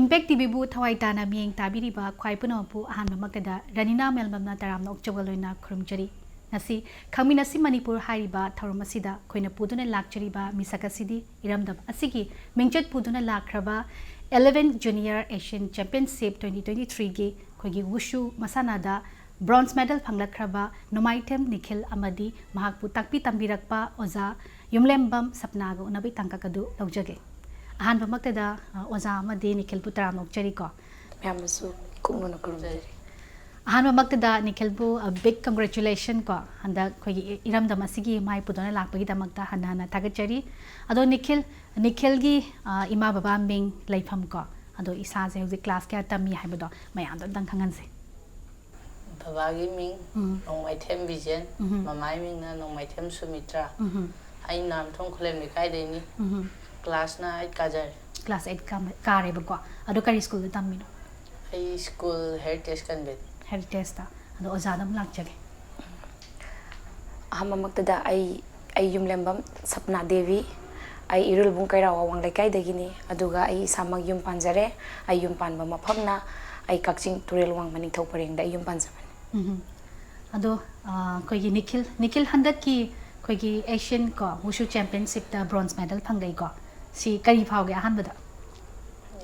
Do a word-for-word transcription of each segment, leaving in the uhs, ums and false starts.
Impact ꯇꯤꯚꯤꯕꯨ ꯊꯋꯥꯏ ꯇꯥꯅ ꯃꯤꯠꯌꯦꯡ ꯇꯥꯕꯤꯔꯤꯕ ꯈ꯭ꯋꯥꯏ ꯄꯨꯝꯅꯃꯛꯄꯨ ꯑꯍꯥꯟꯕꯃꯛꯇꯗ ꯔꯅꯤꯅꯥ ꯃꯦꯜꯕꯝꯅ ꯇꯔꯥꯝꯅ ꯑꯣꯛꯆꯕ ꯂꯣꯏꯅ ꯈꯨꯔꯨꯝꯖꯔꯤ꯫ ꯉꯁꯤ ꯈꯪꯃꯤꯟꯅꯁꯤ ꯃꯅꯤꯄꯨꯔ ꯍꯥꯏꯔꯤꯕ ꯊꯧꯔꯝ ꯑꯁꯤꯗ ꯑꯩꯈꯣꯏꯅ ꯄꯨꯗꯨꯅ ꯂꯥꯛꯆꯔꯤꯕ ꯃꯤꯁꯛ ꯑꯁꯤꯗꯤ ꯏꯔꯝꯗꯝ ꯑꯁꯤꯒꯤ ꯃꯤꯡꯆꯠ ꯄꯨꯗꯨꯅ ꯂꯥꯛꯈ꯭ꯔꯕ eleven Junior Asian Championship twenty twenty threeꯒꯤ ꯑꯩꯈꯣꯏꯒꯤ ꯋꯨꯁꯨ ꯃꯁꯥꯟꯅꯗ bronze medal ꯐꯪꯂꯛꯈ꯭ꯔꯕ ꯅꯣꯡꯃꯥꯏꯊꯦꯝ ꯅꯤꯈꯤꯜ ꯑꯃꯗꯤ ꯃꯍꯥꯛꯄꯨ ꯇꯥꯛꯄꯤ ꯇꯝꯕꯤꯔꯛꯄ ꯑꯣꯖꯥ ꯌꯨꯝꯂꯦꯝꯕꯝ ꯁꯞꯅꯥꯒ ꯎꯅꯕꯒꯤ ꯇꯥꯡꯀꯛ ꯑꯗꯨ ꯂꯧꯖꯒꯦ꯫ ꯑꯍꯥꯟꯕꯃꯛꯇꯗ, ꯑ, ꯑꯣꯖꯥ ꯑꯃꯗꯤ ꯅꯤꯈꯤꯜꯕꯨ ꯇꯔꯥꯝꯅ ꯑꯣꯛꯆꯔꯤꯀꯣ꯫ ꯃꯌꯥꯝꯅꯁꯨ ꯀꯨꯞꯅ ꯈꯨꯔꯨꯝꯖꯔꯤ꯫ ꯑꯍꯥꯟꯕꯃꯛꯇꯗ ꯅꯤꯈꯤꯜꯕꯨ, ꯑ, big congratulation ꯀꯣ, ꯍꯟꯗꯛ ꯑꯩꯈꯣꯏꯒꯤ ꯏ-, ꯏꯔꯝꯗꯝ ꯑꯁꯤꯒꯤ ꯃꯥꯏ ꯄꯨꯗꯨꯅ ꯂꯥꯛꯄꯒꯤꯗꯃꯛꯇ ꯍꯟꯅ ꯍꯟꯅ ꯊꯥꯒꯠꯆꯔꯤ꯫ ꯑꯗꯣ ꯅꯤꯈꯤꯜ, ꯅꯤꯈꯤꯜꯒꯤ, ꯑ, ꯏꯃꯥ ꯕꯕꯥ ꯃꯤꯡ, ꯂꯩꯐꯝ ꯀꯣ, ꯑꯗꯣ ꯏꯁꯥꯁꯦ ꯍꯧꯖꯤꯛ class ꯀꯌꯥ ꯇꯝꯃꯤ ꯍꯥꯏꯕꯗꯣ ꯃꯌꯥꯝꯗ ꯑꯝꯇꯪ ꯈꯪꯍꯟꯁꯦ꯫ ꯕꯕꯥꯒꯤ ꯃꯤꯡ ꯎꯝ꯫ ꯅꯣꯡꯃꯥꯏꯊꯦꯝ ꯕꯤꯖꯦꯟ, ꯎꯝ꯫ ꯃꯃꯥꯒꯤ ꯃꯤꯡꯅ ꯅꯣꯡꯃꯥꯏꯊꯦꯝ ꯁꯨꯃꯤꯇ꯭ꯔꯥ꯫ ꯎꯝ꯫ ꯑꯩ ꯅꯥꯝꯊꯣꯡ ꯈꯨꯂꯦꯝ ꯂꯩꯀꯥꯏꯗꯩꯅꯤ꯫ ꯎꯝ꯫ Class ꯅ eight ꯀꯥꯖꯔꯦ꯫ Class eight ꯀꯥ-, ꯀꯥꯔꯦꯕꯀꯣ꯫ ꯑꯗꯣ ꯀꯔꯤ school ꯗ ꯇꯝꯃꯤꯅꯣ? ꯑꯩ school Heritage Convent꯫ Heritage ꯇ꯫ ꯑꯗꯣ ꯑꯣꯖꯥꯗ ꯑꯃꯨꯛ ꯂꯥꯛꯆꯒꯦ꯫ ꯑꯍꯥꯟꯕꯃꯛꯇꯗ ꯑꯩ, ꯑꯩ ꯌꯨꯝꯂꯦꯝꯕꯝ ꯁꯞꯅꯥ ꯗꯦꯕꯤ꯫ ꯑꯩ ꯏꯔꯨꯜꯕꯨꯡ ꯀꯩꯔꯥꯎ ꯑꯋꯥꯡ ꯂꯩꯀꯥꯏꯗꯒꯤꯅꯤ꯫ ꯑꯗꯨꯒ ꯑꯩ ꯏꯁꯥꯃꯛ ꯌꯨꯝ ꯄꯥꯟꯖꯔꯦ꯫ ꯑꯩ ꯌꯨꯝ ꯄꯥꯟꯕ ꯃꯐꯝꯅ ꯑꯩ ꯀꯛꯆꯤꯡ ꯇꯨꯔꯦꯜ ꯋꯥꯡꯃ ꯅꯤꯡꯊꯧ ꯄꯔꯦꯡꯗ ꯑꯩ ꯌꯨꯝ ꯄꯥꯟꯖꯕꯅꯤ꯫ ꯎꯝ꯫ ꯑꯗꯣ, ꯑ, ꯑꯩꯈꯣꯏꯒꯤ ꯅꯤꯈꯤꯜ, ꯅꯤꯈꯤꯜ ꯍꯟꯗꯛꯀꯤ ꯑꯩꯈꯣꯏꯒꯤ Asian ꯀꯣ, Wushu Championship ꯇ bronze medal ꯐꯪꯂꯛꯏꯀꯣ꯫ ꯁꯤ ꯀꯔꯤ ꯐꯥꯎꯒꯦ ꯑꯍꯥꯟꯕꯗ?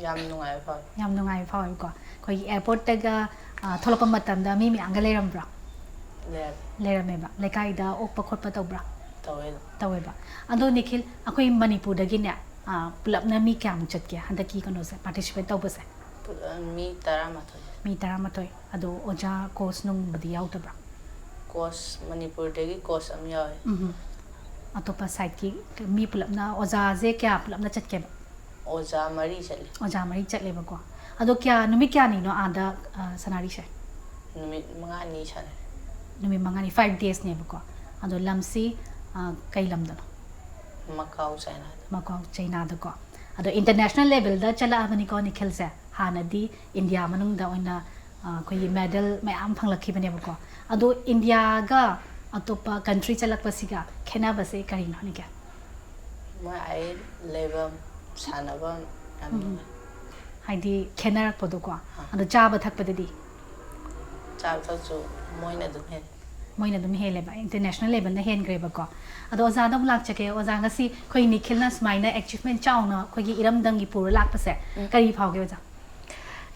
ꯌꯥꯝ ꯅꯨꯡꯉꯥꯏꯕ ꯐꯥꯎꯋꯦ꯫ ꯌꯥꯝ ꯅꯨꯡꯉꯥꯏꯕ ꯐꯥꯎꯋꯦꯕꯀꯣ꯫ ꯑꯩꯈꯣꯏꯒꯤ airport ꯇꯒ, ꯑ, ꯊꯣꯛꯂꯛꯄ ꯃꯇꯝꯗ ꯃꯤ ꯃꯌꯥꯝꯒ ꯂꯩꯔꯝꯕ꯭ꯔꯥ? ꯂꯩꯔꯝꯃꯦ꯫ ꯂꯩꯔꯝꯃꯦꯕ꯫ ꯂꯩꯀꯥꯏꯗ ꯑꯣꯛꯄ ꯈꯣꯠꯄ ꯇꯧꯕ꯭ꯔꯥ? ꯇꯧꯋꯦ꯫ ꯇꯧꯋꯦꯕ꯫ ꯑꯗꯣ ꯅꯤꯈꯤꯜ, ꯑꯩꯈꯣꯏ ꯃꯅꯤꯄꯨꯔꯗꯒꯤꯅꯦ, ꯑ, ꯄꯨꯂꯞꯅ ꯃꯤ ꯀꯌꯥꯃꯨꯛ ꯆꯠꯀꯦ ꯍꯟꯗꯛꯀꯤ ꯀꯩꯅꯣꯁꯦ, participate ꯇꯧꯕꯁꯦ? ꯄꯨꯂꯞ ꯃꯤ ꯇꯔꯥꯃꯥꯊꯣꯏ꯫ ꯃꯤ ꯇꯔꯥꯃꯥꯊꯣꯏ꯫ ꯑꯗꯣ ꯑꯣꯖꯥ, coach ꯅꯨꯡꯕꯨꯗꯤ ꯌꯥꯎꯗꯕ꯭ꯔꯥ? Coach, ꯃꯅꯤꯄꯨꯔꯗꯒꯤ coach ꯑꯃ ꯌꯥꯎꯋꯦ꯫ ꯎꯝ꯫ ꯑꯇꯣꯞꯄ side ꯀꯤ ꯃꯤ ꯄꯨꯂꯞꯅ, ꯑꯣꯖꯥꯁꯦ ꯀꯌꯥ ꯄꯨꯂꯞꯅ ꯆꯠꯀꯦꯕ? ꯑꯣꯖꯥ ꯃꯔꯤ ꯆꯠꯂꯦ꯫ ꯑꯣꯖꯥ ꯃꯔꯤ ꯆꯠꯂꯦꯕꯀꯣ꯫ ꯑꯗꯣ ꯀꯌꯥ, ꯅꯨꯃꯤꯠ ꯀꯌꯥꯅꯤꯅꯣ ꯑꯥꯗ, ꯑ, ꯁꯥꯟꯅꯔꯤꯁꯦ? ꯅꯨꯃꯤꯠ ꯃꯉꯥꯅꯤ ꯁꯥꯟꯅꯔꯦ꯫ ꯅꯨꯃꯤꯠ ꯃꯉꯥꯅꯤ, five days ꯅꯦꯕꯀꯣ꯫ ꯑꯗꯣ ꯂꯝꯁꯤ, ꯑ, ꯀꯩ ꯂꯝꯗꯅꯣ? ꯃꯀꯥꯎ, ꯆꯥꯏꯅꯥꯗ꯫ ꯃꯀꯥꯎ, ꯆꯥꯏꯅꯥꯗꯀꯣ꯫ ꯑꯗꯣ international level ꯗ ꯆꯠꯂꯛꯑꯕꯅꯤꯀꯣ ꯅꯤꯈꯤꯜꯁꯦ꯫ ꯍꯥꯟꯅꯗꯤ ꯏꯟꯗꯤꯌꯥ ꯃꯅꯨꯡꯗ ꯑꯣꯏꯅ, ꯑ, ꯑꯩꯈꯣꯏꯒꯤ medal ꯃꯌꯥꯝ ꯐꯪꯂꯛꯈꯤꯕꯅꯦꯕꯀꯣ꯫ ꯑꯗꯣ ꯏꯟꯗꯤꯌꯥꯒ ꯑꯇꯣꯞꯄ country ꯆꯠꯂꯛꯄꯁꯤꯒ ꯈꯦꯠꯅꯕꯁꯦ ꯀꯔꯤꯅꯣ ꯅꯤꯈꯤꯜ? ꯃꯣꯏ ꯑꯩ ꯂꯩꯐꯝ, ꯁꯥꯟꯅꯐꯝ ꯌꯥꯝ ꯎꯝ꯫ ꯅꯨꯡꯉꯥꯏ꯫ ꯍꯥꯏꯗꯤ ꯈꯦꯠꯅꯔꯛꯄꯗꯣꯀꯣ꯫ ꯑꯗꯣ ꯆꯥꯕ ꯊꯛꯄꯗꯗꯤ? ꯆꯥꯕ ꯊꯛꯁꯨ ꯃꯣꯏꯅ ꯑꯗꯨꯝ ꯍꯦꯜꯂꯦ꯫ ꯃꯣꯏꯅ ꯑꯗꯨꯝ ꯍꯦꯜꯂꯦꯕ, international levelꯗ ꯍꯦꯟꯈ꯭ꯔꯦꯕꯀꯣ꯫ ꯑꯗꯣ ꯑꯣꯖꯥꯗ ꯑꯃꯨꯛ ꯂꯥꯛꯆꯒꯦ꯫ ꯑꯣꯖꯥ, ꯉꯁꯤ ꯑꯩꯈꯣꯏ ꯅꯤꯈꯤꯜꯅ ꯁꯨꯃꯥꯏꯅ achievement ꯆꯥꯎꯅ ꯑꯩꯈꯣꯏꯒꯤ ꯏꯔꯝꯗꯝꯒꯤ ꯄꯨꯔ ꯂꯥꯛꯄꯁꯦ ꯀꯔꯤ ꯐꯥꯎꯒꯦ ꯑꯣꯖꯥ?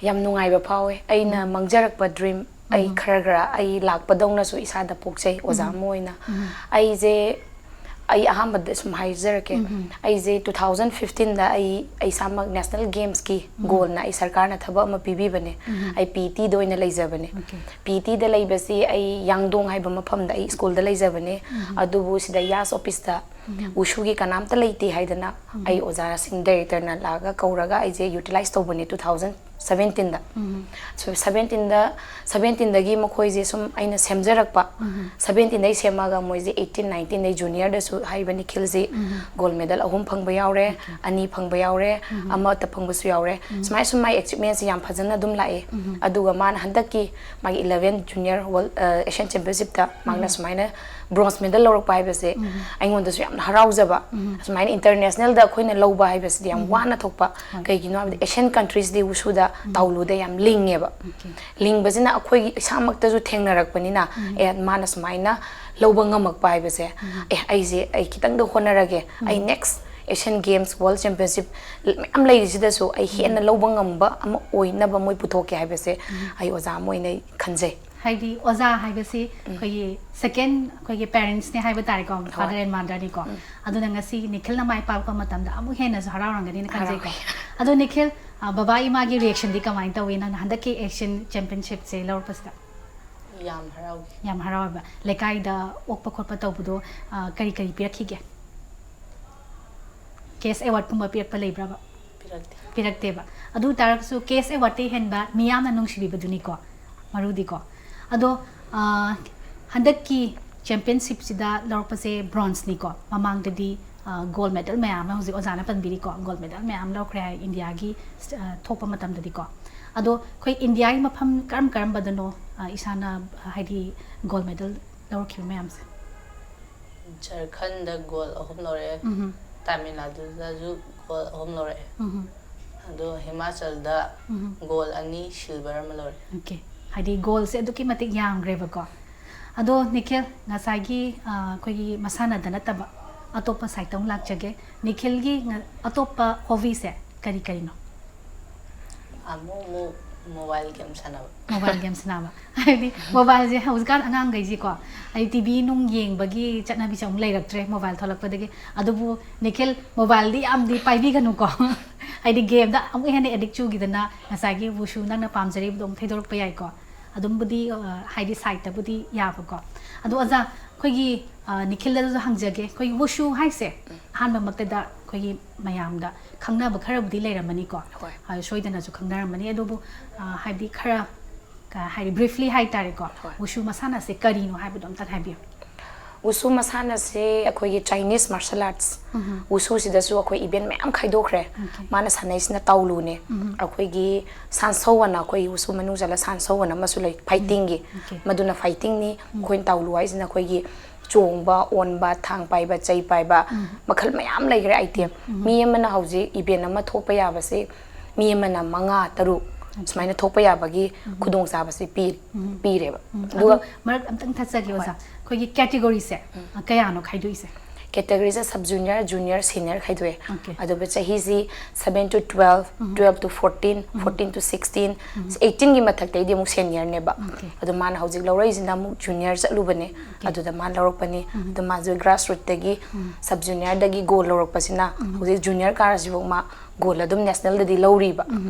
ꯌꯥꯝ ꯅꯨꯡꯉꯥꯏꯕ ꯐꯥꯎꯋꯦ꯫ ꯑꯩꯅ ꯃꯪꯖꯔꯛꯄ dream, ꯑꯩ ꯈꯔ ꯈꯔ ꯑꯩ ꯂꯥꯛꯄꯗꯧꯅꯁꯨ ꯏꯁꯥꯗ ꯄꯣꯛꯆꯩ ꯑꯣꯖꯥ ꯑꯃ ꯑꯣꯏꯅ꯫ ꯑꯩꯁꯦ, ꯑꯩ ꯑꯍꯥꯟꯕꯗ ꯁꯨꯝ ꯍꯥꯏꯖꯔꯛꯀꯦ꯫ ꯑꯩꯁꯦ two thousand fifteenꯗ ꯑꯩ, ꯑꯩ ꯏꯁꯥꯃꯛ national gamesꯀꯤ goalꯅ ꯑꯩ ꯁꯔꯀꯥꯔꯅ ꯊꯕꯛ ꯑꯃ ꯄꯤꯕꯤꯕꯅꯦ꯫ ꯑꯩ PETꯗ ꯑꯣꯏꯅ ꯂꯩꯖꯕꯅꯦ꯫ Okay. PETꯗ ꯂꯩꯕꯁꯤ ꯑꯩ ꯌꯥꯡꯗꯣꯡ ꯍꯥꯏꯕ ꯃꯐꯝꯗ ꯑꯩ schoolꯗ ꯂꯩꯖꯕꯅꯦ꯫ ꯑꯗꯨꯕꯨ ꯁꯤꯗ YAS officeꯇ ꯋꯨꯁꯨꯒꯤ ꯀꯅꯥꯝꯇ ꯂꯩꯇꯦ ꯍꯥꯏꯗꯅ ꯑꯩ ꯑꯣꯖꯥꯁꯤꯡ directorꯅ ꯂꯥꯛꯑꯒ ꯀꯧꯔꯒ ꯑꯩꯁꯦ utilize ꯇꯧꯕꯅꯦ two thousand seventeenꯗ꯫ So seventeenꯗ, seventeenꯗꯒꯤ ꯃꯈꯣꯏꯁꯦ ꯁꯨꯝ ꯑꯩꯅ ꯁꯦꯝꯖꯔꯛꯄ, seventeenꯗꯩ ꯁꯦꯝꯃꯒ ꯃꯣꯏꯁꯦ eighteen nineteenꯗꯩ juniorꯗꯁꯨ ꯍꯥꯏꯔꯤꯕ ꯅꯤꯈꯤꯜꯁꯤ gold medal ꯑꯍꯨꯝ ꯐꯪꯕ ꯌꯥꯎꯔꯦ, ꯑꯅꯤ ꯐꯪꯕ ꯌꯥꯎꯔꯦ, ꯑꯃꯠꯇ ꯐꯪꯕꯁꯨ ꯌꯥꯎꯔꯦ꯫ ꯁꯨꯃꯥꯏꯅ ꯁꯨꯝ ꯃꯥꯒꯤ achievementꯁꯦ ꯌꯥꯝ ꯐꯖꯅ ꯑꯗꯨꯝ ꯂꯥꯛꯑꯦ꯫ ꯑꯗꯨꯒ ꯃꯥꯅ ꯍꯟꯗꯛꯀꯤ ꯃꯥꯒꯤ eleven junior world, ꯑ, Asian championshipꯇ ꯃꯥꯅ ꯁꯨꯃꯥꯏꯅ bronze medal ꯂꯧꯔꯛꯄ ꯍꯥꯏꯕꯁꯦ ꯑꯩꯉꯣꯟꯗꯁꯨ ꯌꯥꯝꯅ ꯍꯔꯥꯎꯖꯕ꯫ ꯑꯁꯨꯃꯥꯏꯅ internationalꯗ ꯑꯩꯈꯣꯏꯅ ꯂꯧꯕ ꯍꯥꯏꯕꯁꯤꯗꯤ ꯌꯥꯝ ꯋꯥꯅ ꯊꯣꯛꯄ꯫ ꯀꯩꯒꯤꯅꯣ ꯍꯥꯏꯕꯗ Asian countriesꯗꯤ ꯋꯨꯁꯨꯗ, ꯇꯥꯎꯂꯨꯗ ꯌꯥꯝ ꯂꯤꯡꯉꯦꯕ꯫ ꯂꯤꯡꯕꯁꯤꯅ ꯑꯩꯈꯣꯏꯒꯤ ꯏꯁꯥꯃꯛꯇꯁꯨ ꯊꯦꯡꯅꯔꯛꯄꯅꯤꯅ, ꯑꯦ, ꯃꯥꯅ ꯁꯨꯃꯥꯏꯅ ꯂꯧꯕ ꯉꯝꯃꯛꯄ ꯍꯥꯏꯕꯁꯦ, ꯑꯦ, ꯑꯩꯁꯦ, ꯑꯩ ꯈꯤꯇꯪꯗ ꯍꯣꯠꯅꯔꯒꯦ, ꯑꯩ next Asian Games, World Championship ꯃꯌꯥꯝ ꯂꯩꯔꯤꯁꯤꯗꯁꯨ ꯑꯩ ꯍꯦꯟꯅ ꯂꯧꯕ ꯉꯝꯕ ꯑꯃ ꯑꯣꯏꯅꯕ ꯃꯣꯏ ꯄꯨꯊꯣꯛꯀꯦ ꯍꯥꯏꯕꯁꯦ ꯑꯩ ꯑꯣꯖꯥ ꯑꯃ ꯑꯣꯏꯅ ꯑꯩ ꯈꯟꯖꯩ꯫ ꯍꯥꯏꯗꯤ ꯑꯣꯖꯥ ꯍꯥꯏꯕꯁꯤ ꯑꯩꯈꯣꯏꯒꯤ second, ꯑꯩꯈꯣꯏꯒꯤ parentsꯅꯦ ꯍꯥꯏꯕ ꯇꯥꯔꯦꯀꯣ, father and motherꯅꯤꯀꯣ꯫ ꯑꯗꯨꯅ ꯉꯁꯤ ꯅꯤꯈꯤꯜꯅ ꯃꯥꯏ ꯄꯥꯛꯄ ꯃꯇꯝꯗ ꯑꯃꯨꯛ ꯍꯦꯟꯅꯁꯨ ꯍꯔꯥꯎꯔꯝꯒꯅꯤꯅ ꯈꯟꯖꯩꯀꯣ꯫ ꯑꯗꯣ ꯅꯤꯈꯤꯜ, ꯑ, ꯕꯕꯥ ꯏꯃꯥꯒꯤ reactionꯗꯤ ꯀꯃꯥꯏꯅ ꯇꯧꯏ ꯅꯪꯅ ꯍꯟꯗꯛꯀꯤ Asian Championshipꯁꯦ ꯂꯧꯔꯛꯄꯁꯤꯗ? ꯌꯥꯝ ꯍꯔꯥꯎꯈꯤ꯫ ꯌꯥꯝ ꯍꯔꯥꯎꯋꯦꯕ꯫ ꯂꯩꯀꯥꯏꯗ ꯑꯣꯛꯄ ꯈꯣꯠꯄ ꯇꯧꯕꯗꯣ, ꯑ, ꯀꯔꯤ ꯀꯔꯤ ꯄꯤꯔꯛꯈꯤꯒꯦ? Cash awardꯀꯨꯝꯕ ꯄꯤꯔꯛꯄ ꯂꯩꯕ꯭ꯔꯕ? ꯄꯤꯔꯛꯇꯦ꯫ ꯄꯤꯔꯛꯇꯦꯕ꯫ ꯑꯗꯨ ꯇꯥꯔꯒꯁꯨ cash awardꯇꯩ ꯍꯦꯟꯕ ꯃꯤꯌꯥꯝꯅ ꯅꯨꯡꯁꯤꯕꯤꯕꯗꯨꯅꯤꯀꯣ ꯃꯔꯨꯗꯤꯀꯣ꯫ ꯑꯗꯣ, ꯑ, ꯍꯟꯗꯛꯀꯤ championshipꯁꯤꯗ ꯂꯧꯔꯛꯄꯁꯦ bronzeꯅꯤꯀꯣ꯫ ꯃꯃꯥꯡꯗꯗꯤ, ꯑ, gold medal ꯃꯌꯥꯝ ꯑꯃ ꯍꯧꯖꯤꯛ ꯑꯣꯖꯥꯅ ꯄꯟꯕꯤꯔꯤꯀꯣ, gold medal ꯃꯌꯥꯝ ꯂꯧꯈ꯭ꯔꯦ ꯍꯥꯏ ꯏꯟꯗꯤꯌꯥꯒꯤ, ꯑ, ꯊꯣꯛꯄ ꯃꯇꯝꯗꯗꯤꯀꯣ꯫ ꯑꯗꯣ ꯑꯩꯈꯣꯏ ꯏꯟꯗꯤꯌꯥꯒꯤ ꯃꯐꯝ ꯀꯔꯝ ꯀꯔꯝꯕꯗꯅꯣ, ꯑ, ꯏꯁꯥꯅ, ꯍꯥꯏꯗꯤ gold medal ꯂꯧꯔꯛꯈꯤꯕ ꯃꯌꯥꯝꯁꯦ? ꯖꯔꯈꯟꯗ gold ꯑꯍꯨꯝ ꯂꯧꯔꯛꯑꯦ꯫ ꯎꯝꯍꯨꯝ꯫ ꯇꯥꯃꯤꯜ ꯅꯥꯗꯨꯗꯁꯨ gold ꯑꯍꯨꯝ ꯂꯧꯔꯛꯑꯦ꯫ ꯎꯝꯍꯨꯝ꯫ ꯑꯗꯣ ꯍꯤꯃꯥꯆꯜꯗ ꯎꯝ꯫ ꯒꯣꯜ ꯑꯅꯤ, ꯁꯤꯜꯚꯔ ꯑꯃ ꯂꯧꯔꯦ꯫ ꯑꯣꯀꯦ, ꯍꯥꯏꯗꯤ ꯒꯣꯜꯁꯦ ꯑꯗꯨꯛꯀꯤ ꯃꯇꯤꯛ ꯌꯥꯝꯈ꯭ꯔꯦꯕꯀꯣ꯫ ꯑꯗꯣ ꯅꯤꯈꯤꯜ, ꯉꯁꯥꯏꯒꯤ ꯑ, ꯑꯩꯈꯣꯏꯒꯤ ꯃꯁꯥꯟꯅꯗ ꯅꯠꯇꯕ ꯑꯇꯣꯞꯄ ꯁꯥꯏꯠꯇ ꯑꯃꯨꯛ ꯂꯥꯛꯆꯒꯦ꯫ ꯅꯤꯈꯤꯜꯒꯤ ꯉ- ꯑꯇꯣꯞꯄ ꯍꯣꯕꯤꯁꯦ ꯀꯔꯤ ꯀꯔꯤꯅꯣ? ꯑꯃꯨꯛ ꯑꯃꯨꯛ ꯃꯣꯕꯥꯏꯜ ꯒꯦꯝ ꯁꯥꯟꯅꯕ꯫ ꯃꯣꯕꯥꯏꯜ ꯒꯦꯝ ꯁꯥꯟꯅꯕ꯫ ꯍꯥꯏꯗꯤ ꯃꯣꯕꯥꯏꯜꯁꯦ ꯍꯧꯖꯤꯛꯀꯥꯟ ꯑꯉꯥꯡꯈꯩꯁꯤꯀꯣ, ꯍꯥꯏꯗꯤ ꯇꯤ ꯚꯤ ꯅꯨꯡ ꯌꯦꯡꯕꯒꯤ ꯆꯠꯅꯕꯤꯁꯦ ꯑꯃꯨꯛ ꯂꯩꯔꯛꯇ꯭ꯔꯦ ꯃꯣꯕꯥꯏꯜ ꯊꯣꯛꯂꯛꯄꯗꯒꯤ꯫ ꯑꯗꯨꯕꯨ ꯅꯤꯈꯤꯜ, ꯃꯣꯕꯥꯏꯜꯗꯤ ꯌꯥꯝꯗꯤ ꯄꯥꯏꯕꯤꯒꯅꯨꯀꯣ꯫ ꯍꯥꯏꯗꯤ ꯒꯦꯝꯗ ꯑꯃꯨꯛ ꯍꯦꯟꯅ ꯑꯦꯗꯤꯛ ꯆꯨꯈꯤꯗꯅ ꯉꯁꯥꯏꯒꯤ ꯋꯨꯁꯨ ꯅꯪꯅ ꯄꯥꯝꯖꯔꯤꯕꯗꯣ ꯑꯃꯨꯛ ꯊꯩꯗꯣꯔꯛꯄ ꯌꯥꯏꯀꯣ꯫ ꯑꯗꯨꯝꯕꯨꯗꯤ, ꯑ, ꯍꯥꯏꯗꯤ ꯁꯥꯏꯠꯇꯕꯨꯗꯤ ꯌꯥꯕꯀꯣ꯫ ꯑꯗꯣ ꯑꯣꯖꯥ, ꯑꯩꯈꯣꯏꯒꯤ, ꯑ, ꯅꯤꯈꯤꯜꯗꯁꯨ ꯍꯪꯖꯒꯦ, ꯑꯩꯈꯣꯏꯒꯤ ꯋꯨꯁꯨ ꯍꯥꯏꯁꯦ ꯑꯍꯥꯟꯕꯃꯛꯇꯗ ꯑꯩꯈꯣꯏꯒꯤ ꯃꯌꯥꯝꯗ ꯈꯪꯅꯕ ꯈꯔꯕꯨꯗꯤ ꯂꯩꯔꯝꯃꯅꯤꯀꯣ꯫ ꯍꯣꯏ꯫ ꯑ, ꯁꯣꯏꯗꯅꯁꯨ ꯈꯪꯅꯔꯝꯃꯅꯤ꯫ ꯑꯗꯨꯕꯨ, ꯑ, ꯍꯥꯏꯕꯗꯤ ꯈꯔ, ꯀ-, ꯍꯥꯏꯗꯤ ꯕ꯭ꯔꯤꯐꯂꯤ ꯍꯥꯏꯇꯥꯔꯦꯀꯣ, ꯍꯣꯏ꯫ ꯋꯨꯁꯨ ꯃꯁꯥꯟꯅꯁꯦ ꯀꯔꯤꯅꯣ ꯍꯥꯏꯕꯗꯣ ꯑꯝꯇꯪ ꯍꯥꯏꯕꯤꯌꯨ꯫ ꯋꯨꯁꯨ ꯃꯁꯥꯟꯅꯁꯦ ꯑꯩꯈꯣꯏꯒꯤ ꯆꯥꯏꯅꯤꯁ ꯃꯥꯔꯁꯦꯜ ꯑꯥꯔꯠꯁ꯫ ꯎꯝ꯫ ꯋꯨꯁꯨꯁꯤꯗꯁꯨ ꯑꯩꯈꯣꯏ ꯏꯚꯦꯟ ꯃꯌꯥꯝ ꯈꯥꯏꯗꯣꯛꯈ꯭ꯔꯦ꯫ ꯑꯣꯀꯦ꯫ ꯃꯥꯅ ꯁꯥꯟꯅꯩꯁꯤꯅ ꯇꯥꯎꯂꯨꯅꯦ꯫ ꯎꯝ꯫ ꯑꯩꯈꯣꯏꯒꯤ ꯁꯥꯟꯁꯧ ꯑꯅ, ꯑꯩꯈꯣꯏ ꯋꯨꯁꯨ ꯃꯅꯨꯡ ꯆꯜꯂ ꯁꯥꯟꯁꯧ ꯑꯅ ꯑꯃꯁꯨ ꯂꯩ, ꯐꯥꯏꯇꯤꯡꯒꯤ꯫ ꯑꯣꯀꯦ꯫ ꯃꯗꯨꯅ ꯐꯥꯏꯇꯤꯡꯅꯤ꯫ ꯑꯩꯈꯣꯏꯅ ꯇꯥꯎꯂꯨ ꯍꯥꯏꯁꯤꯅ ꯑꯩꯈꯣꯏꯒꯤ ꯆꯣꯡꯕ, ꯑꯣꯟꯕ, ꯊꯥꯡ ꯄꯥꯏꯕ, ꯆꯩ ꯄꯥꯏꯕ, ꯎꯝ꯫ ꯃꯈꯜ ꯃꯌꯥꯝ ꯂꯩꯈ꯭ꯔꯦ ꯑꯥꯏꯇꯦꯝ꯫ ꯎꯝ꯫ ꯃꯤ ꯑꯃꯅ ꯍꯧꯖꯤꯛ ꯏꯚꯦꯟ ꯑꯃ ꯊꯣꯛꯄ ꯌꯥꯕꯁꯦ, ꯃꯤ ꯑꯃꯅ ꯃꯉꯥ, ꯇꯔꯨꯛ ꯁꯨꯃꯥꯏꯅ ꯊꯣꯛꯄ ꯌꯥꯕꯒꯤ ꯈꯨꯗꯣꯡꯆꯥꯕꯁꯦ ꯄꯤ-, ꯎꯝ꯫ ꯄꯤꯔꯦꯕ꯫ ꯎꯝ꯫ ꯑꯗꯨꯒ ꯑꯗꯣ ꯃꯔꯛ ꯑꯝꯇꯪ ꯊꯠꯆꯒꯦ ꯑꯣꯖꯥ, ꯑꯩꯈꯣꯏꯒꯤ ꯀꯦꯇꯦꯒꯣꯔꯤꯁꯦ, ꯑ, ꯀꯌꯥꯅꯣ ꯈꯥꯏꯗꯣꯛꯏꯁꯦ? ꯀꯦꯇꯦꯒꯣꯔꯤꯁꯦ ꯁꯕ ꯖꯨꯅꯤꯌꯔ, ꯖꯨꯅꯤꯌꯔ, ꯁꯦꯅꯤꯌꯔ ꯈꯥꯏꯗꯣꯛꯑꯦ꯫ ꯑꯣꯀꯦ꯫ ꯑꯗꯨꯒ ꯆꯍꯤꯁꯤ seven to twelve, twelve to fourteen, fourteen to sixteen, eighteenꯒꯤ ꯃꯊꯛꯇꯩꯗꯤ ꯑꯃꯨꯛ ꯁꯦꯅꯤꯌꯔꯅꯦꯕ꯫ ꯑꯣꯀꯦ꯫ ꯑꯗꯣ ꯃꯥꯅ ꯍꯧꯖꯤꯛ ꯂꯧꯔꯛꯏꯁꯤꯅ ꯑꯃꯨꯛ ꯖꯨꯅꯤꯌꯔ ꯆꯠꯂꯨꯕꯅꯦ꯫ ꯑꯣꯀꯦ꯫ ꯑꯗꯨꯗ ꯃꯥꯅ ꯂꯧꯔꯛꯄꯅꯤ꯫ ꯑꯗꯣ ꯃꯥꯁꯨ ꯒ꯭ꯔꯥꯁ ꯔꯨꯠꯇꯒꯤ, ꯁꯕ ꯖꯨꯅꯤꯌꯔꯗꯒꯤ ꯒꯣꯜ ꯂꯧꯔꯛꯄꯁꯤꯅ ꯍꯧꯖꯤꯛ ꯖꯨꯅꯤꯌꯔ ꯀꯥꯔꯁꯤꯐꯥꯎ ꯃꯥ ꯒꯣꯜ ꯑꯗꯨꯝ ꯅꯦꯁꯅꯦꯜꯗꯗꯤ ꯂꯧꯔꯤꯕ꯫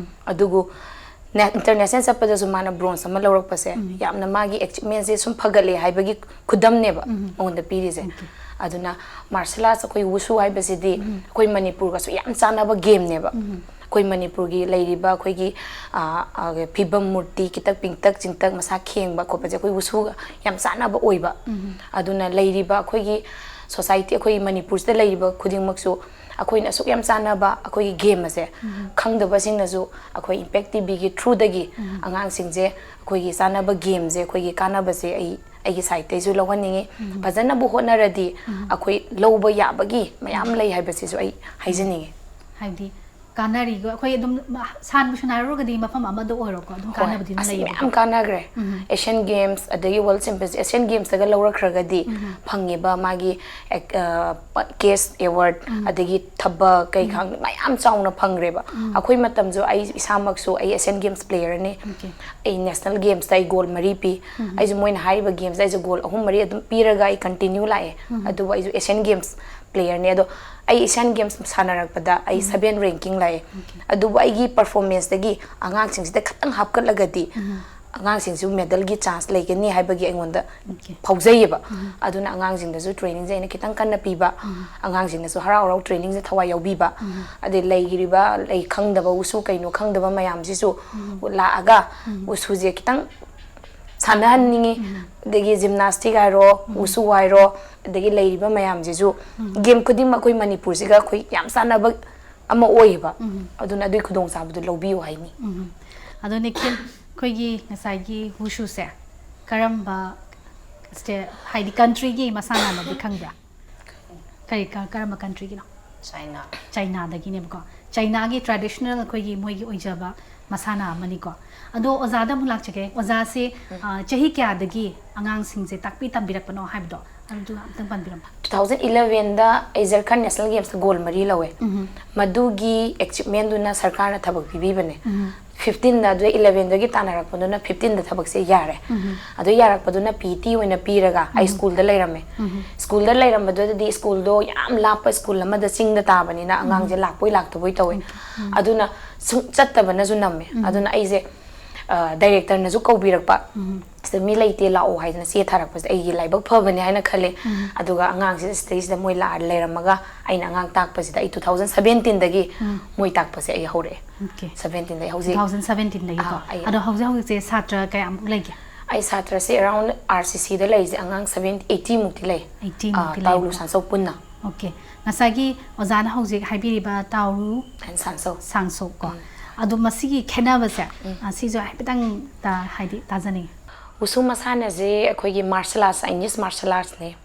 ꯑꯗꯨꯕꯨ ꯅꯦ-, ꯏꯟꯇꯔꯅꯦꯁꯅꯦꯜ ꯆꯠꯄꯗꯁꯨ ꯃꯥꯅ ꯕ꯭ꯔꯣꯟꯖ ꯑꯃ ꯂꯧꯔꯛꯄꯁꯦ ꯌꯥꯝꯅ ꯃꯥꯒꯤ ꯑꯦꯆꯤꯞꯃꯦꯟꯁꯦ ꯁꯨꯝ ꯐꯒꯠꯂꯦ ꯍꯥꯏꯕꯒꯤ ꯈꯨꯗꯝꯅꯦꯕ ꯃꯉꯣꯟꯗ ꯄꯤꯔꯤꯁꯦ꯫ ꯑꯗꯨꯅ ꯃꯥꯔꯁꯦꯜ ꯑꯥꯔꯠꯁ, ꯑꯩꯈꯣꯏ ꯋꯨꯁꯨ ꯍꯥꯏꯕꯁꯤꯗꯤ ꯑꯩꯈꯣꯏ ꯃꯅꯤꯄꯨꯔꯒꯁꯨ ꯌꯥꯝ ꯆꯥꯟꯅꯕ ꯒꯦꯝꯅꯦꯕ꯫ ꯑꯩꯈꯣꯏ ꯃꯅꯤꯄꯨꯔꯒꯤ ꯂꯩꯔꯤꯕ ꯑꯩꯈꯣꯏꯒꯤ, ꯑ, ꯑ, ꯐꯤꯕꯝ ꯃꯨꯔꯇꯤ ꯈꯤꯇꯛ ꯄꯤꯡꯇꯛ ꯆꯤꯡꯇꯛ ꯃꯁꯥ ꯈꯦꯡꯕ ꯈꯣꯠꯄꯁꯦ ꯑꯩꯈꯣꯏ ꯋꯨꯁꯨꯒ ꯌꯥꯝ ꯆꯥꯟꯅꯕ ꯑꯣꯏꯕ꯫ ꯑꯗꯨꯅ ꯂꯩꯔꯤꯕ ꯑꯩꯈꯣꯏꯒꯤ ꯁꯣꯁꯥꯏꯇꯤ, ꯑꯩꯈꯣꯏ ꯃꯅꯤꯄꯨꯔꯁꯤꯗ ꯂꯩꯔꯤꯕ ꯈꯨꯗꯤꯡꯃꯛꯁꯨ ꯑꯩꯈꯣꯏꯅ ꯑꯁꯨꯛ ꯌꯥꯝ ꯆꯥꯟꯅꯕ ꯑꯩꯈꯣꯏꯒꯤ ꯒꯦꯝ ꯑꯁꯦ ꯈꯪꯗꯕꯁꯤꯡꯅꯁꯨ ꯑꯩꯈꯣꯏ ꯏꯝꯄꯦꯛ ꯇꯤ ꯚꯤꯒꯤ ꯊ꯭ꯔꯨꯗꯒꯤ ꯑꯉꯥꯡꯁꯤꯡꯁꯦ ꯑꯩꯈꯣꯏꯒꯤ ꯆꯥꯟꯅꯕ ꯒꯦꯝꯁꯦ ꯑꯩꯈꯣꯏꯒꯤ ꯀꯥꯟꯅꯕꯁꯦ ꯑꯩ ꯑꯩꯒꯤ ꯁꯥꯏꯠꯇꯩꯁꯨ ꯂꯧꯍꯟꯅꯤꯡꯉꯤ꯫ ꯐꯖꯅꯕꯨ ꯍꯣꯠꯅꯔꯗꯤ ꯑꯩꯈꯣꯏ ꯂꯧꯕ ꯌꯥꯕꯒꯤ ꯃꯌꯥꯝ ꯂꯩ ꯍꯥꯏꯕꯁꯤꯁꯨ ꯑꯩ ꯍꯥꯏꯖꯅꯤꯡꯉꯤ꯫ ꯍꯥꯏꯕꯗꯤ ꯀꯥꯟꯅꯔꯤꯒ ꯑꯩꯈꯣꯏ ꯑꯗꯨꯝ ꯁꯥꯟꯕꯨ ꯁꯥꯟꯅꯔꯨꯔꯒꯗꯤ ꯃꯐꯝ ꯑꯃꯗ ꯑꯣꯏꯔꯣꯀꯣ, ꯑꯗꯨꯝ ꯀꯥꯟꯅꯕꯗꯤ ꯑꯗꯨꯝ ꯑꯁ ꯂꯩꯌꯦꯕꯀꯣ꯫ ꯃꯌꯥꯝ ꯀꯥꯟꯅꯈ꯭ꯔꯦ꯫ Asian Games ꯑꯗꯒꯤ World Championship, Asian Gamesꯇꯒ ꯂꯧꯔꯛꯈ꯭ꯔꯒꯗꯤ ꯐꯪꯉꯤꯕ ꯃꯥꯒꯤ ꯀꯦꯁ ꯑꯦꯋꯥꯔꯗ ꯑꯗꯒꯤ ꯊꯕꯛ ꯀꯩ ꯈꯪ ꯃꯌꯥꯝ ꯆꯥꯎꯅ ꯐꯪꯈ꯭ꯔꯦꯕ꯫ ꯑꯩꯈꯣꯏ ꯃꯇꯝꯁꯨ ꯑꯩ ꯏꯁꯥꯃꯛꯁꯨ ꯑꯩ Asian Games playerꯅꯤ꯫ Okay. ꯑꯩ National Gamesꯇ ꯑꯩ ꯒꯣꯜ ꯃꯔꯤ ꯄꯤ꯫ ꯑꯩꯁꯨ ꯃꯣꯏꯅ ꯍꯥꯏꯔꯤꯕ Gamesꯇ ꯑꯩꯁꯨ ꯒꯣꯜ ꯑꯍꯨꯝ ꯃꯔꯤ ꯑꯗꯨꯝ ꯄꯤꯔꯒ ꯑꯩ continue ꯂꯥꯛꯑꯦ꯫ ꯑꯗꯨꯕꯨ ꯑꯩꯁꯨ Asian Games playerꯅꯦ꯫ ꯑꯗꯣ ꯑꯩ Asian Games ꯁꯥꯟꯅꯔꯛꯄꯗ ꯑꯩ seven ranking ꯂꯥꯛꯑꯦ꯫ ꯑꯗꯨꯕꯨ ꯑꯩꯒꯤ performanceꯇꯒꯤ ꯑꯉꯥꯡꯁꯤꯡꯁꯤꯗ ꯈꯤꯇꯪ ꯍꯥꯞꯀꯠꯂꯒꯗꯤ ꯑꯉꯥꯡꯁꯤꯡꯁꯨ medalꯒꯤ chance ꯂꯩꯒꯅꯤ ꯍꯥꯏꯕꯒꯤ ꯑꯩꯉꯣꯟꯗ Okay. ꯐꯥꯎꯖꯩꯌꯦꯕ꯫ ꯑꯗꯨꯅ ꯑꯉꯥꯡꯁꯤꯡꯗꯁꯨ trainingꯁꯦ ꯑꯩꯅ ꯈꯤꯇꯪ ꯀꯟꯅ ꯄꯤꯕ, ꯑꯉꯥꯡꯁꯤꯡꯅꯁꯨ ꯍꯔꯥꯎ ꯍꯔꯥꯎ trainingꯁꯦ ꯊꯋꯥꯏ ꯌꯥꯎꯕꯤꯕ, ꯑꯗꯩ ꯂꯩꯈꯤꯕ ꯂꯩ ꯈꯪꯗꯕ ꯋꯨꯁꯨ ꯀꯩꯅꯣ ꯈꯪꯗꯕ ꯃꯌꯥꯝꯁꯤꯁꯨ ꯂꯥꯛꯑꯒ ꯋꯨꯁꯨꯁꯦ ꯈꯤꯇꯪ ꯁꯥꯟꯅꯍꯟꯅꯤꯡꯉꯤ꯫ ꯑꯗꯒꯤ gymnastic ꯍꯥꯏꯔꯣ, ꯋꯨꯁꯨ ꯍꯥꯏꯔꯣ, ꯑꯗꯒꯤ ꯂꯩꯔꯤꯕ ꯃꯌꯥꯝꯁꯤꯁꯨ game ꯈꯨꯗꯤꯡꯃꯛ ꯑꯩꯈꯣꯏ ꯃꯅꯤꯄꯨꯔꯁꯤꯒ ꯑꯩꯈꯣꯏ ꯌꯥꯝ ꯆꯥꯟꯅꯕ ꯑꯃ ꯑꯣꯏꯌꯦꯕ꯫ ꯑꯗꯨꯅ ꯑꯗꯨꯒꯤ ꯈꯨꯗꯣꯡꯆꯥꯕꯗꯨ ꯂꯧꯕꯤꯌꯨ ꯍꯥꯏꯅꯤ꯫ ꯑꯗꯣ ꯅꯤꯈꯤꯜ, ꯑꯩꯈꯣꯏꯒꯤ ꯉꯁꯥꯏꯒꯤ ꯋꯨꯁꯨꯁꯦ ꯀꯔꯝꯕ state, ꯍꯥꯏꯗꯤ countryꯒꯤ ꯃꯁꯥꯟꯅꯅꯣꯗꯤ ꯈꯪꯕ꯭ꯔꯥ? ꯀꯔꯤ ꯀ- ꯀꯔꯝꯕ countryꯒꯤꯅꯣ? China. Chinaꯗꯒꯤꯅꯦꯕꯀꯣ꯫ Chinaꯒꯤ traditional ꯑꯩꯈꯣꯏꯒꯤ ꯃꯣꯏꯒꯤ ꯑꯣꯏꯖꯕ ꯃꯁꯥꯟꯅ ꯑꯃꯅꯤꯀꯣ꯫ ꯑꯗꯣ ꯑꯣꯖꯥꯗ ꯑꯃꯨꯛ ꯂꯥꯛꯆꯒꯦ꯫ ꯑꯣꯖꯥꯁꯦ ꯑ, ꯆꯍꯤ ꯀꯌꯥꯗꯒꯤ ꯑꯉꯥꯡꯁꯤꯡꯁꯦ ꯇꯥꯛꯄꯤ ꯇꯝꯕꯤꯔꯛꯄꯅꯣ ꯍꯥꯏꯕꯗꯣ ꯑꯗꯨ ꯑꯝꯇꯪ ꯄꯟꯕꯤꯔꯝꯕ꯫ Two thousand elevenꯗ ꯑꯩ ꯖꯔꯈꯟ National Gamesꯇ ꯒꯣꯜ ꯃꯔꯤ ꯂꯧꯋꯦ꯫ ꯃꯗꯨꯒꯤ achievementꯗꯨꯅ ꯁꯔꯀꯥꯔꯅ ꯊꯕꯛ ꯄꯤꯕꯤꯕꯅꯦ꯫ Fifteenꯗ ꯑꯗꯨ elevenꯗꯒꯤ ꯇꯥꯟꯅꯔꯛꯄꯗꯨꯅ fifteenꯗ ꯊꯕꯛꯁꯦ ꯌꯥꯔꯦ꯫ ꯑꯗꯨ ꯌꯥꯔꯛꯄꯗꯨꯅ P E T ꯑꯣꯏꯅ ꯄꯤꯔꯒ ꯑꯩ ꯁ꯭ꯀꯨꯜꯗ ꯂꯩꯔꯝꯃꯦ꯫ ꯁ꯭ꯀꯨꯜꯗ ꯂꯩꯔꯝꯕꯗꯨꯗꯗꯤ ꯁ꯭ꯀꯨꯜꯗꯣ ꯌꯥꯝ ꯂꯥꯞꯄ ꯁ꯭ꯀꯨꯜ ꯑꯃꯗ ꯆꯤꯡꯗ ꯇꯥꯕꯅꯤꯅ ꯑꯉꯥꯡꯁꯦ ꯂꯥꯛꯄꯣꯏ ꯂꯥꯛꯇꯕꯣꯏ ꯇꯧꯋꯦ꯫ ꯑꯗꯨꯅ ꯁꯨꯝ ꯆꯠꯇꯕꯅꯁꯨ ꯅꯝꯃꯦ꯫ ꯑꯗꯨꯅ ꯑꯩꯁꯦ ꯗꯥꯏꯔꯦꯛꯇꯔꯅꯁꯨ ꯀꯧꯕꯤꯔꯛꯄ, ꯁꯤꯗ ꯃꯤ ꯂꯩꯇꯦ ꯂꯥꯛꯑꯣ ꯍꯥꯏꯗꯅ ꯆꯦ ꯊꯥꯔꯛꯄꯁꯤꯗ ꯑꯩꯒꯤ ꯂꯥꯏꯕꯛ ꯐꯕꯅꯤ ꯍꯥꯏꯅ ꯈꯜꯂꯦ꯫ ꯑꯗꯨꯒ ꯑꯉꯥꯡꯁꯤꯗ ꯁꯤꯗꯩꯁꯤꯗ ꯃꯣꯏ ꯂꯥꯛꯑ ꯂꯩꯔꯝꯃꯒ ꯑꯩꯅ ꯑꯉꯥꯡ ꯇꯥꯛꯄꯁꯤꯗ ꯑꯩ two thousand seventeenꯗꯒꯤ ꯃꯣꯏ ꯇꯥꯛꯄꯁꯦ ꯑꯩ ꯍꯧꯔꯛꯑꯦ꯫ Okay. Seventeenꯗꯒꯤ Two ꯍꯧꯖꯤꯛ thousand seventeenꯗꯒꯤꯀꯣ꯫ ꯑꯥ, ꯑꯩ ꯑꯗꯣ ꯍꯧꯖꯤꯛ ꯍꯧꯖꯤꯛꯁꯦ ꯁꯥꯇ꯭ꯔ ꯀꯌꯥꯃꯨꯛ ꯂꯩꯒꯦ? ꯑꯩ ꯁꯥꯇ꯭ꯔꯁꯦ around R C Cꯗ ꯂꯩꯔꯤꯁꯦ ꯑꯉꯥꯡ seventy eightyꯃꯨꯛꯇꯤ ꯂꯩ꯫ Eightyꯃꯨꯛꯇꯤ ꯑꯥ, ꯇꯥꯎꯂꯨ ꯂꯩꯀꯣ꯫ ꯁꯥꯟꯁꯧ ꯄꯨꯟꯅ꯫ Okay. ꯉꯁꯥꯏꯒꯤ ꯑꯣꯖꯥꯅ ꯍꯧꯖꯤꯛ ꯍꯥꯏꯕꯤꯔꯤꯕ ꯇꯥꯎꯔꯨ And ꯁꯥꯟꯁꯧ꯫ ꯁꯥꯡꯁꯣꯛ ꯀꯣ꯫ ꯑꯗꯣ ꯃꯁꯤꯒꯤ ꯈꯦꯠꯅꯕꯁꯦ ꯑ, ꯁꯤꯁꯨ ꯍꯥꯏꯐꯦꯠꯇꯪ ꯇ- ꯍꯥꯏꯗꯤ ꯇꯥꯖꯅꯤꯡꯉꯤ꯫ ꯋꯨꯁꯨ ꯃꯁꯥꯟꯅꯁꯦ ꯑꯩꯈꯣꯏꯒꯤ martial arts, Chinese martial artsꯅꯦ꯫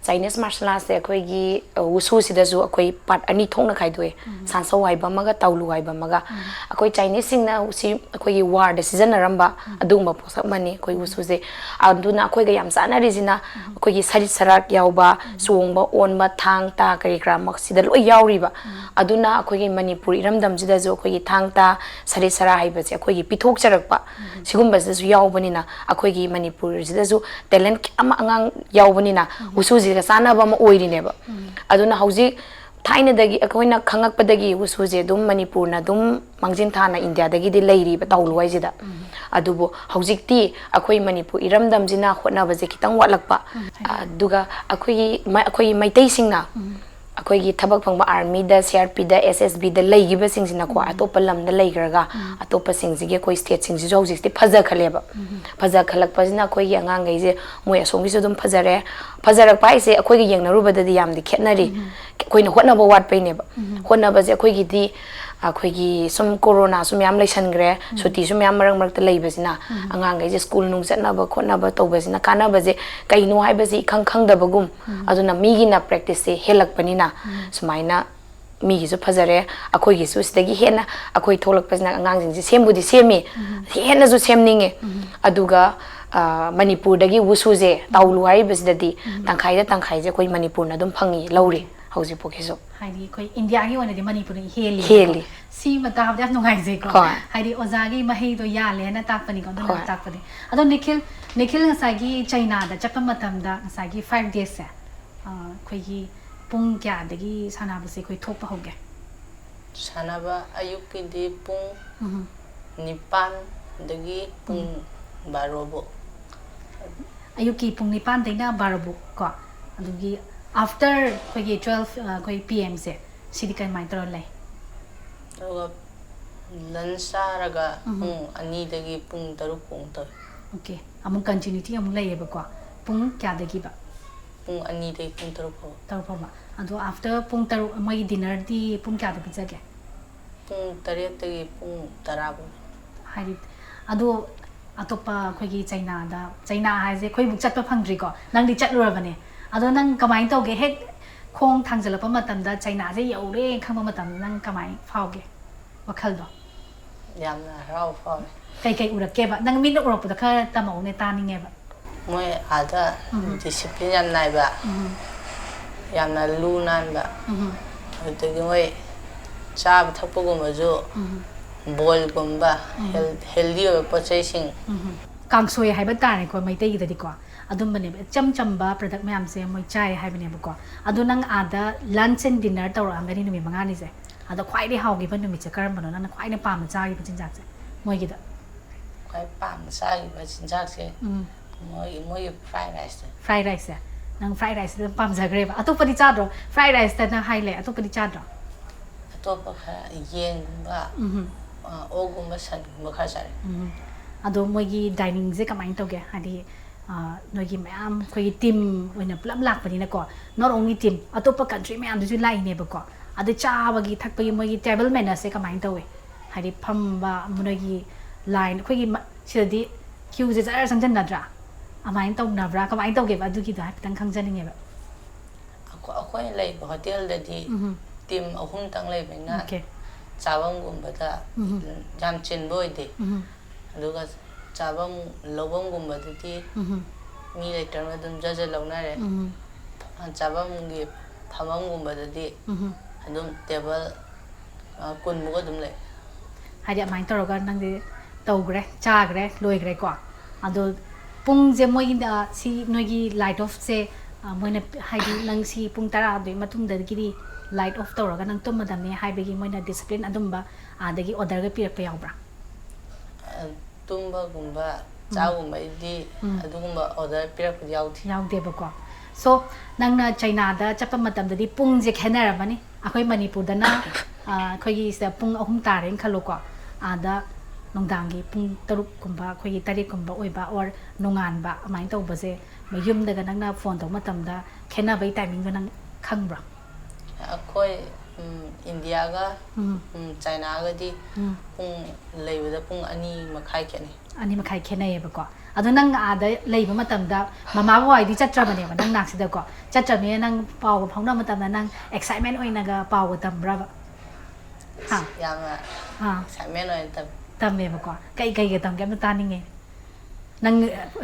Chinese martial artsꯁꯦ ꯑꯩꯈꯣꯏꯒꯤ, ꯑ, ꯋꯨꯁꯨꯁꯤꯗꯁꯨ ꯑꯩꯈꯣꯏ part ꯑꯅꯤ ꯊꯣꯛꯅ ꯈꯥꯏꯗꯣꯛꯑꯦ꯫ ꯁꯥꯟꯁꯧ ꯍꯥꯏꯕ ꯑꯃꯒ ꯇꯥꯎꯂꯨ ꯍꯥꯏꯕ ꯑꯃꯒ꯫ ꯑꯩꯈꯣꯏ Chineseꯁꯤꯡꯅ ꯁꯤ ꯑꯩꯈꯣꯏꯒꯤ warꯗ ꯁꯤꯖꯤꯟꯅꯔꯝꯕ ꯑꯗꯨꯒꯨꯝꯕ ꯄꯣꯠꯁꯛ ꯑꯃꯅꯤ ꯑꯩꯈꯣꯏ ꯋꯨꯁꯨꯁꯦ꯫ ꯑꯗꯨꯅ ꯑꯩꯈꯣꯏꯒ ꯌꯥꯝ ꯆꯥꯟꯅꯔꯤꯁꯤꯅ ꯑꯩꯈꯣꯏꯒꯤ ꯁꯔꯤꯠ ꯁꯔꯥꯛ ꯌꯥꯎꯕ, ꯆꯣꯡꯕ, ꯑꯣꯟꯕ, ꯊꯥꯡ ꯇꯥ ꯀꯔꯤ ꯀꯔꯥ ꯃꯛꯁꯤꯗ ꯂꯣꯏ ꯌꯥꯎꯔꯤꯕ꯫ ꯑꯗꯨꯅ ꯑꯩꯈꯣꯏꯒꯤ ꯃꯅꯤꯄꯨꯔ ꯏꯔꯝꯗꯝꯁꯤꯗꯁꯨ ꯑꯩꯈꯣꯏꯒꯤ ꯊꯥꯡ ꯇꯥ, ꯁꯔꯤꯠ ꯁꯔꯥ ꯍꯥꯏꯕꯁꯦ ꯑꯩꯈꯣꯏꯒꯤ ꯄꯤꯊꯣꯛꯆꯔꯛꯄ ꯁꯤꯒꯨꯝꯕꯁꯤꯗꯁꯨ ꯌꯥꯎꯕꯅꯤꯅ ꯑꯩꯈꯣꯏꯒꯤ ꯃꯅꯤꯄꯨꯔꯁꯤꯗꯁꯨ talent ꯀꯌꯥ ꯑꯃ ꯑꯉꯥꯡ ꯌꯥꯎꯕꯅꯤꯅ ꯋꯨꯁꯨꯁꯤꯒ ꯆꯥꯟꯅꯕ ꯑꯃ ꯑꯣꯏꯔꯤꯅꯦꯕ꯫ ꯑꯗꯨꯅ ꯍꯧꯖꯤꯛ ꯊꯥꯏꯅꯗꯒꯤ ꯑꯩꯈꯣꯏꯅ ꯈꯪꯉꯛꯄꯗꯒꯤ ꯋꯨꯁꯨꯁꯦ ꯑꯗꯨꯝ ꯃꯅꯤꯄꯨꯔꯅ ꯑꯗꯨꯝ ꯃꯥꯡꯖꯤꯟ ꯊꯥꯅ ꯏꯟꯗꯤꯌꯥꯗꯒꯤꯗꯤ ꯂꯩꯔꯤꯕ ꯇꯥꯎꯂꯨ ꯍꯥꯏꯁꯤꯗ꯫ ꯑꯗꯨꯕꯨ ꯍꯧꯖꯤꯛꯇꯤ ꯑꯩꯈꯣꯏ ꯃꯅꯤꯄꯨꯔ ꯏꯔꯝꯗꯝꯁꯤꯅ ꯍꯣꯠꯅꯕꯁꯦ ꯈꯤꯇꯪ ꯋꯥꯠꯂꯛꯄ꯫ ꯑꯗꯨꯒ ꯑꯩꯈꯣꯏꯒꯤ ꯃ-, ꯑꯩꯈꯣꯏꯒꯤ ꯃꯩꯇꯩꯁꯤꯡꯅ ꯑꯩꯈꯣꯏꯒꯤ ꯊꯕꯛ ꯐꯪꯕ armyꯗ, CRPꯗ, SSBꯗ ꯂꯩꯈꯤꯕꯁꯤꯡꯁꯤꯅꯀꯣ, ꯑꯇꯣꯞꯄ ꯂꯝꯗ ꯂꯩꯈ꯭ꯔꯒ ꯑꯇꯣꯞꯄꯁꯤꯡꯁꯤꯒꯤ ꯑꯩꯈꯣꯏ stateꯁꯤꯡꯁꯤꯁꯨ ꯍꯧꯖꯤꯛꯇꯤ ꯐꯖꯈꯠꯂꯦꯕ꯫ ꯐꯖꯈꯠꯂꯛꯄꯁꯤꯅ ꯑꯩꯈꯣꯏꯒꯤ ꯑꯉꯥꯡꯈꯩꯁꯦ ꯃꯣꯏ ꯑꯁꯣꯝꯒꯤꯁꯨ ꯑꯗꯨꯝ ꯐꯖꯔꯦ꯫ ꯐꯖꯔꯛꯄ ꯍꯥꯏꯁꯦ ꯑꯩꯈꯣꯏꯒ ꯌꯦꯡꯅꯔꯨꯕꯗꯗꯤ ꯌꯥꯝꯗꯤ ꯈꯦꯠꯅꯔꯤ꯫ ꯑꯩꯈꯣꯏꯅ ꯍꯣꯠꯅꯕ ꯋꯥꯠꯄꯩꯅꯦꯕ꯫ ꯍꯣꯠꯅꯕꯁꯦ ꯑꯩꯈꯣꯏꯒꯤꯗꯤ ꯑꯩꯈꯣꯏꯒꯤ ꯁꯨꯝ ꯀꯣꯔꯣꯅꯥꯁꯨ ꯃꯌꯥꯝ ꯂꯩꯁꯟꯈ꯭ꯔꯦ, ꯁꯨꯇꯤꯁꯨ ꯃꯌꯥꯝ ꯃꯔꯛ ꯃꯔꯛꯇ ꯂꯩꯕꯁꯤꯅ ꯑꯉꯥꯡꯈꯩꯁꯦ ꯁ꯭ꯀꯨꯜ ꯅꯨꯡ ꯆꯠꯅꯕ ꯈꯣꯠꯅꯕ ꯇꯧꯕꯁꯤꯅ ꯀꯥꯟꯅꯕꯁꯦ ꯀꯩꯅꯣ ꯍꯥꯏꯕꯁꯤ ꯏꯈꯪ ꯈꯪꯗꯕꯒꯨꯝ꯫ ꯑꯗꯨꯅ ꯃꯤꯒꯤꯅ practiceꯁꯦ ꯍꯦꯜꯂꯛꯄꯅꯤꯅ ꯁꯨꯃꯥꯏꯅ ꯃꯤꯒꯤꯁꯨ ꯐꯖꯔꯦ, ꯑꯩꯈꯣꯏꯒꯤꯁꯨ ꯁꯤꯗꯒꯤ ꯍꯦꯟꯅ ꯑꯩꯈꯣꯏ ꯊꯣꯛꯂꯛꯄꯁꯤꯅ ꯑꯉꯥꯡꯁꯤꯡꯁꯦ ꯁꯦꯝꯕꯨꯗꯤ ꯁꯦꯝꯃꯤ, ꯍꯦꯟꯅꯁꯨ ꯁꯦꯝꯅꯤꯡꯉꯤ꯫ ꯑꯗꯨꯒ, ꯑ, ꯃꯅꯤꯄꯨꯔꯗꯒꯤ ꯋꯨꯁꯨꯁꯦ ꯇꯥꯎꯂꯨ ꯍꯥꯏꯔꯤꯕꯁꯤꯗꯗꯤ ꯇꯪꯈꯥꯏꯗ ꯇꯪꯈꯥꯏꯁꯦ ꯑꯩꯈꯣꯏ ꯃꯅꯤꯄꯨꯔꯅ ꯑꯗꯨꯝ ꯐꯪꯉꯤ, ꯂꯧꯔꯤ ꯍꯧꯖꯤꯛꯐꯥꯎꯒꯤꯁꯨ꯫ ꯍꯥꯏꯗꯤ ꯑꯩꯈꯣꯏ ꯏꯟꯗꯤꯌꯥꯒꯤ ꯑꯣꯏꯅꯗꯤ ꯃꯅꯤꯄꯨꯔꯅ ꯍꯦꯜꯂꯤ꯫ ꯍꯦꯜꯂꯤ꯫ ꯁꯤꯃ ꯇꯥꯕꯗ ꯌꯥꯝ ꯅꯨꯡꯉꯥꯏꯖꯩꯀꯣ꯫ ꯍꯣꯏ꯫ ꯍꯥꯏꯗꯤ ꯑꯣꯖꯥꯒꯤ ꯃꯍꯩꯗꯣ ꯌꯥꯜꯂꯦꯅ ꯇꯥꯛꯄꯅꯤꯀꯣ, ꯑꯗꯨꯅ ꯍꯣꯏ꯫ ꯇꯥꯛꯄꯅꯤ꯫ ꯑꯗꯣ ꯅꯤꯈꯤꯜ, ꯅꯤꯈꯤꯜ ꯉꯁꯥꯏꯒꯤ ꯆꯩꯅꯥꯗ ꯆꯠꯄ ꯃꯇꯝꯗ ꯉꯁꯥꯏꯒꯤ five daysꯁꯦ, ꯑ, ꯑꯩꯈꯣꯏꯒꯤ ꯄꯨꯡ ꯀꯌꯥꯗꯒꯤ ꯁꯥꯟꯅꯕꯁꯦ ꯑꯩꯈꯣꯏ ꯊꯣꯛꯄ ꯍꯧꯒꯦ? ꯁꯥꯟꯅꯕ ꯑꯌꯨꯛꯀꯤꯗꯤ ꯄꯨꯡ ꯎꯝ꯫ ꯅꯤꯄꯥꯟꯗꯒꯤ ꯄꯨꯡ ꯎꯝ꯫ ꯕꯥꯔꯣꯕꯨꯛ꯫ ꯑꯌꯨꯛꯀꯤ ꯄꯨꯡ ꯅꯤꯄꯥꯟꯗꯩꯅ ꯕꯥꯔꯣꯕꯨꯛ ꯀꯣ꯫ ꯑꯗꯨꯒꯤ after ꯑꯩꯈꯣꯏꯒꯤ twelve, ꯑ, ꯑꯩꯈꯣꯏ P Mꯁꯦ, ꯁꯤꯗꯤ ꯀꯃꯥꯏꯅ ꯇꯧꯔ ꯂꯩ? ꯑꯗꯨꯒ lunch ꯆꯥꯔꯒ ꯎꯝ꯫ ꯄꯨꯡ ꯑꯅꯤꯗꯒꯤ ꯄꯨꯡ ꯇꯔꯨꯛ ꯐꯥꯎ ꯇꯧꯋꯤ꯫ Okay, ꯑꯃꯨꯛ continuity ꯑꯃꯨꯛ ꯂꯩꯌꯦꯕꯀꯣ꯫ ꯄꯨꯡ ꯀꯌꯥꯗꯒꯤꯕ? ꯄꯨꯡ ꯑꯅꯤꯗꯒꯤ ꯄꯨꯡ ꯇꯔꯨꯛ ꯐꯥꯎ꯫ ꯇꯔꯨꯛ ꯐꯥꯎꯕ꯫ ꯑꯗꯣ after ꯄꯨꯡ ꯇꯔꯨꯛ, ꯃꯣꯏꯒꯤ dinnerꯗꯤ ꯄꯨꯡ ꯀꯌꯥꯗ ꯄꯤꯖꯒꯦ? ꯄꯨꯡ ꯇꯔꯦꯠꯇꯒꯤ ꯄꯨꯡ ꯇꯔꯥ ꯐꯥꯎ꯫ ꯍꯥꯏꯗꯤ, ꯑꯗꯣ ꯑꯇꯣꯞꯄ ꯑꯩꯈꯣꯏꯒꯤ ꯆꯩꯅꯥꯗ, ꯆꯩꯅꯥ ꯍꯥꯏꯁꯦ ꯑꯩꯈꯣꯏꯕꯨ ꯆꯠꯄ ꯐꯪꯗ꯭ꯔꯤꯀꯣ, ꯅꯪꯗꯤ ꯆꯠꯂꯨꯔꯕꯅꯦ꯫ ꯑꯗꯣ ꯅꯪ ꯀꯃꯥꯏꯅ ꯇꯧꯒꯦ? ꯍꯦꯛ ꯈꯣꯡ ꯊꯥꯡꯖꯜꯂꯛꯄ ꯃꯇꯝꯗ ꯆꯩꯅꯥꯁꯦ ꯌꯧꯔꯦ ꯈꯪꯕ ꯃꯇꯝꯗ ꯅꯪ ꯀꯃꯥꯏꯅ ꯐꯥꯎꯒꯦ ꯋꯥꯈꯜꯗꯣ? ꯌꯥꯝꯅ ꯍꯔꯥꯎꯕ ꯐꯥꯎꯋꯦ꯫ ꯀꯩꯀꯩ ꯎꯔꯛꯀꯦꯕ? ꯅꯪ ꯃꯤꯠꯅ ꯎꯔꯛꯄꯗꯣ ꯈꯔ ꯇꯝꯃꯛꯎꯅꯦ, ꯇꯥꯅꯤꯡꯉꯦꯕ꯫ ꯃꯣꯏ ꯑꯥꯗ ꯎꯝ꯫ ꯗꯤꯁꯤꯄ꯭ꯂꯤꯟ ꯌꯥꯝ ꯅꯥꯏꯕ, ꯎꯝ, ꯌꯥꯝꯅ ꯂꯨ ꯅꯥꯟꯕ, ꯎꯝ, ꯑꯗꯨꯗꯒꯤ ꯃꯣꯏ ꯆꯥꯕ ꯊꯛꯄꯒꯨꯝꯕꯁꯨ ꯎꯝ, ꯕꯣꯏꯜꯒꯨꯝꯕ, ꯎꯝ꯫ ꯍꯦꯜ ꯍꯦꯜꯗꯤ ꯑꯣꯏꯕ ꯄꯣꯠ ꯆꯩꯁꯤꯡ꯫ ꯎꯝ꯫ ꯀꯥꯡꯁꯣꯏ ꯍꯥꯏꯕ ꯇꯥꯔꯦꯀꯣ, ꯃꯩꯇꯩꯒꯤꯗꯗꯤꯀꯣ, ꯑꯗꯨꯝꯕꯅꯦꯕ, ꯏꯆꯝ ꯆꯝꯕ ꯄ꯭ꯔꯗꯛ ꯃꯌꯥꯝꯁꯦ ꯃꯣꯏ ꯆꯥꯏ ꯍꯥꯏꯕꯅꯦꯕꯀꯣ꯫ ꯑꯗꯣ ꯅꯪ ꯑꯥꯗ ꯂꯟꯆ ꯑꯦꯟ ꯗꯤꯟꯅꯔ ꯇꯧꯔꯛꯑꯝꯒꯅꯤ ꯅꯨꯃꯤꯠ ꯃꯉꯥꯅꯤꯁꯦ, ꯑꯗꯣ ꯈ꯭ꯋꯥꯏꯗꯒꯤ ꯍꯥꯎꯈꯤꯕ ꯅꯨꯃꯤꯠꯁꯦ ꯀꯔꯝꯕꯅꯣ, ꯅꯪꯅ ꯈ꯭ꯋꯥꯏꯗꯒꯤ ꯄꯥꯝꯅ ꯆꯥꯈꯤꯕ ꯆꯤꯟꯖꯥꯛꯁꯦ ꯃꯣꯏꯒꯤꯗ? ꯈ꯭ꯋꯥꯏ ꯄꯥꯝꯅ ꯆꯥꯈꯤꯕ ꯆꯤꯟꯖꯥꯛꯁꯦ ꯎꯝ꯫ ꯃꯣꯏꯒꯤ ꯃꯣꯏꯒꯤ ꯐ꯭ꯔꯥꯏ ꯔꯥꯏꯁꯇꯣ꯫ ꯐ꯭ꯔꯥꯏ ꯔꯥꯏꯁꯁꯦ? ꯅꯪ ꯐ꯭ꯔꯥꯏ ꯔꯥꯏꯁꯁꯦ ꯑꯗꯨꯝ ꯄꯥꯝꯖꯈ꯭ꯔꯦꯕ꯫ ꯑꯇꯣꯞꯄꯗꯤ ꯆꯥꯗ꯭ꯔꯣ? ꯐ꯭ꯔꯥꯏ ꯔꯥꯏꯁꯇ ꯅꯪ ꯍꯥꯏ ꯂꯩ, ꯑꯇꯣꯞꯄꯗꯤ ꯆꯥꯗ꯭ꯔꯣ? ꯑꯇꯣꯞꯄ ꯈꯔ ꯌꯦꯟꯒꯨꯝꯕ, ꯎꯝ꯫ ꯑ, ꯑꯣꯛꯒꯨꯝꯕ, ꯁꯟꯒꯨꯝꯕ ꯈꯔ ꯆꯥꯔꯦ꯫ ꯎꯝ꯫ ꯑꯗꯣ ꯃꯣꯏꯒꯤ ꯗꯥꯏꯅꯤꯡꯁꯦ ꯀꯃꯥꯏꯅ ꯇꯧꯒꯦ? ꯍꯥꯏꯗꯤ, ꯑ, ꯅꯣꯏꯒꯤ ꯃꯌꯥꯝ ꯑꯩꯈꯣꯏꯒꯤ ꯇꯤꯝ ꯑꯣꯏꯅ ꯄꯨꯂꯞ ꯂꯥꯛꯄꯅꯤꯅꯀꯣ, not only team, ꯑꯇꯣꯞꯄ ꯀꯟꯇ꯭ꯔꯤ ꯃꯌꯥꯝꯗꯨꯁꯨ ꯂꯥꯛꯏꯅꯦꯕꯀꯣ꯫ ꯑꯗꯨ ꯆꯥꯕꯒꯤ ꯊꯛꯄꯒꯤ ꯃꯣꯏꯒꯤ ꯇꯦꯕꯜ ꯃꯦꯅꯔꯁꯁꯦ ꯀꯃꯥꯏꯅ ꯇꯧꯋꯦ? ꯍꯥꯏꯗꯤ ꯐꯝꯕ, ꯅꯣꯏꯒꯤ ꯂꯥꯏꯟ, ꯑꯩꯈꯣꯏꯒꯤ ꯃ-, ꯁꯤꯗꯗꯤ ꯀ꯭ꯌꯨꯁꯦ ꯖꯔ ꯆꯪꯁꯤꯟꯅꯗ꯭ꯔꯥ? ꯑꯗꯨꯃꯥꯏꯅ ꯇꯧꯅꯕ꯭ꯔꯥ? ꯀꯃꯥꯏꯅ ꯇꯧꯒꯦꯕ? ꯑꯗꯨꯒꯤꯗꯣ ꯍꯥꯏꯐꯦꯠꯇꯪ ꯈꯪꯖꯅꯤꯡꯉꯦꯕ꯫ ꯑꯩꯈꯣ- ꯑꯩꯈꯣꯏꯅ ꯂꯩꯕ ꯍꯣꯇꯦꯜꯗꯗꯤ ꯎꯝ꯫ ꯇꯤꯝ ꯑꯍꯨꯝꯇꯪ ꯂꯩꯕꯅꯤꯅ ꯑꯣꯀꯦ꯫ ꯆꯥꯐꯝꯒꯨꯝꯕꯗ ꯎꯝ꯫ ꯌꯥꯝ ꯆꯤꯟꯕ ꯑꯣꯏꯗꯦ꯫ ꯎꯝ꯫ ꯑꯗꯨꯒ ꯆꯥꯐꯝ ꯂꯧꯐꯝꯒꯨꯝꯕꯗꯗꯤ ꯎꯝ꯫ ꯃꯤ ꯂꯩꯇ꯭ꯔꯕꯅꯤꯅ ꯑꯗꯨꯝ ꯖꯠ ꯖꯠ ꯂꯧꯅꯔꯦ꯫ ꯎꯝ꯫ ꯆꯥꯐꯝꯒꯤ ꯐꯝꯐꯝꯒꯨꯝꯕꯗꯗꯤ ꯎꯝ꯫ ꯑꯗꯨꯝ ꯇꯦꯕꯜ, ꯑ, ꯀꯨꯟꯃꯨꯛ ꯑꯗꯨꯝ ꯂꯩ꯫ ꯍꯥꯏꯗꯤ ꯑꯗꯨꯃꯥꯏꯅ ꯇꯧꯔꯒ ꯅꯪꯗꯤ ꯇꯧꯈ꯭ꯔꯦ, ꯆꯥꯈ꯭ꯔꯦ, ꯂꯣꯏꯈ꯭ꯔꯦꯀꯣ꯫ ꯑꯗꯣ ꯄꯨꯡꯁꯦ ꯃꯣꯏꯒꯤ, ꯑ, ꯁꯤ ꯅꯣꯏꯒꯤ ꯂꯥꯏꯠ ꯑꯣꯐꯁꯦ, ꯑ, ꯃꯣꯏꯅ ꯍꯥꯏꯗꯤ ꯅꯪ ꯁꯤ ꯄꯨꯡ ꯇꯔꯥꯗꯨꯒꯤ ꯃꯇꯨꯡꯗꯒꯤꯗꯤ ꯂꯥꯏꯠ ꯑꯣꯐ ꯇꯧꯔꯒ ꯅꯪ ꯇꯨꯝꯃꯗꯕꯅꯦ ꯍꯥꯏꯕꯒꯤ ꯃꯣꯏꯅ ꯗꯤꯁꯤꯄ꯭ꯂꯤꯟ ꯑꯗꯨꯝꯕ ꯑꯥꯗꯒꯤ ꯑꯣꯔꯗꯔꯒ ꯄꯤꯔꯛꯄ ꯌꯥꯎꯕ꯭ꯔꯥ? ꯑ, ꯇꯨꯝꯕꯒꯨꯝꯕ, ꯆꯥꯒꯨꯝꯕꯩꯗꯤ ꯎꯝ꯫ ꯑꯗꯨꯒꯨꯝꯕ ꯑꯣꯔꯗꯔ ꯄꯤꯔꯛꯄꯗꯤ ꯌꯥꯎꯗꯦ꯫ ꯌꯥꯎꯗꯦꯕꯀꯣ꯫ ꯁꯣ, ꯅꯪꯅ ꯆꯩꯅꯥꯗ ꯆꯠꯄ ꯃꯇꯝꯗꯗꯤ ꯄꯨꯡꯁꯦ ꯈꯦꯠꯅꯔꯝꯃꯅꯤ꯫ ꯑꯩꯈꯣꯏ ꯃꯅꯤꯄꯨꯔꯗꯅ, ꯑ, ꯑꯩꯈꯣꯏꯒꯤ ꯁꯤꯗ ꯄꯨꯡ ꯑꯍꯨꯝ ꯇꯥꯔꯦꯅ ꯈꯜꯂꯣꯀꯣ, ꯑꯥꯗ ꯅꯨꯡꯗꯥꯡꯒꯤ ꯄꯨꯡ ꯇꯔꯨꯛꯀꯨꯝꯕ, ꯑꯩꯈꯣꯏꯒꯤ ꯇꯔꯦꯠꯀꯨꯝꯕ ꯑꯣꯏꯕ, ꯑꯣꯔ ꯅꯣꯡꯉꯥꯟꯕ, ꯑꯗꯨꯃꯥꯏꯅ ꯇꯧꯕꯁꯦ, ꯌꯨꯝꯗꯒ ꯅꯪꯅ ꯐꯣꯟ ꯇꯧꯕ ꯃꯇꯝꯗ ꯈꯦꯠꯅꯕꯒꯤ ꯇꯥꯏꯃꯤꯡꯗꯣ ꯅꯪ ꯈꯪꯕ꯭ꯔꯣ? ꯑꯩꯈꯣꯏ ꯎꯝ, ꯏꯟꯗꯤꯌꯥꯒ ꯎꯝ, ꯎꯝ, ꯆꯥꯏꯅꯥꯒꯗꯤ ꯎꯝ. ꯄꯨꯡ ꯂꯩꯕꯗ ꯄꯨꯡ ꯑꯅꯤ ꯃꯈꯥꯏ ꯈꯦꯠꯅꯩ꯫ ꯑꯅꯤ ꯃꯈꯥꯏ ꯈꯦꯠꯅꯩꯌꯦꯕꯀꯣ꯫ ꯑꯗꯣ ꯅꯪ ꯑꯥꯗ ꯂꯩꯕ ꯃꯇꯝꯗ ꯃꯃꯥ ꯕꯕꯥ ꯍꯣꯏꯗꯤ ꯆꯠꯇ꯭ꯔꯕꯅꯦꯕ ꯅꯪ ꯅꯥꯛꯁꯤꯗꯀꯣ꯫ ꯆꯠꯇ꯭ꯔꯕꯅꯤꯅ ꯅꯪ ꯄꯥꯎꯒ ꯐꯥꯎꯅꯕ ꯃꯇꯝꯗ ꯅꯪ ꯑꯦꯛꯁꯥꯏꯠꯃꯦꯟ ꯑꯣꯏꯅꯒ ꯄꯥꯎꯒ ꯇꯝꯕ꯭ꯔꯕ? ꯍꯥ? ꯌꯥꯝꯅ ꯑꯥ, ꯑꯦꯛꯁꯥꯏꯠꯃꯦꯟ ꯑꯣꯏꯅ ꯇꯧ ꯇꯝꯃꯦꯕꯀꯣ꯫ ꯀꯩ ꯀꯩꯒ ꯇꯝꯒꯦ ꯑꯝꯇ ꯇꯥꯅꯤꯡꯉꯦ꯫ ꯅꯪ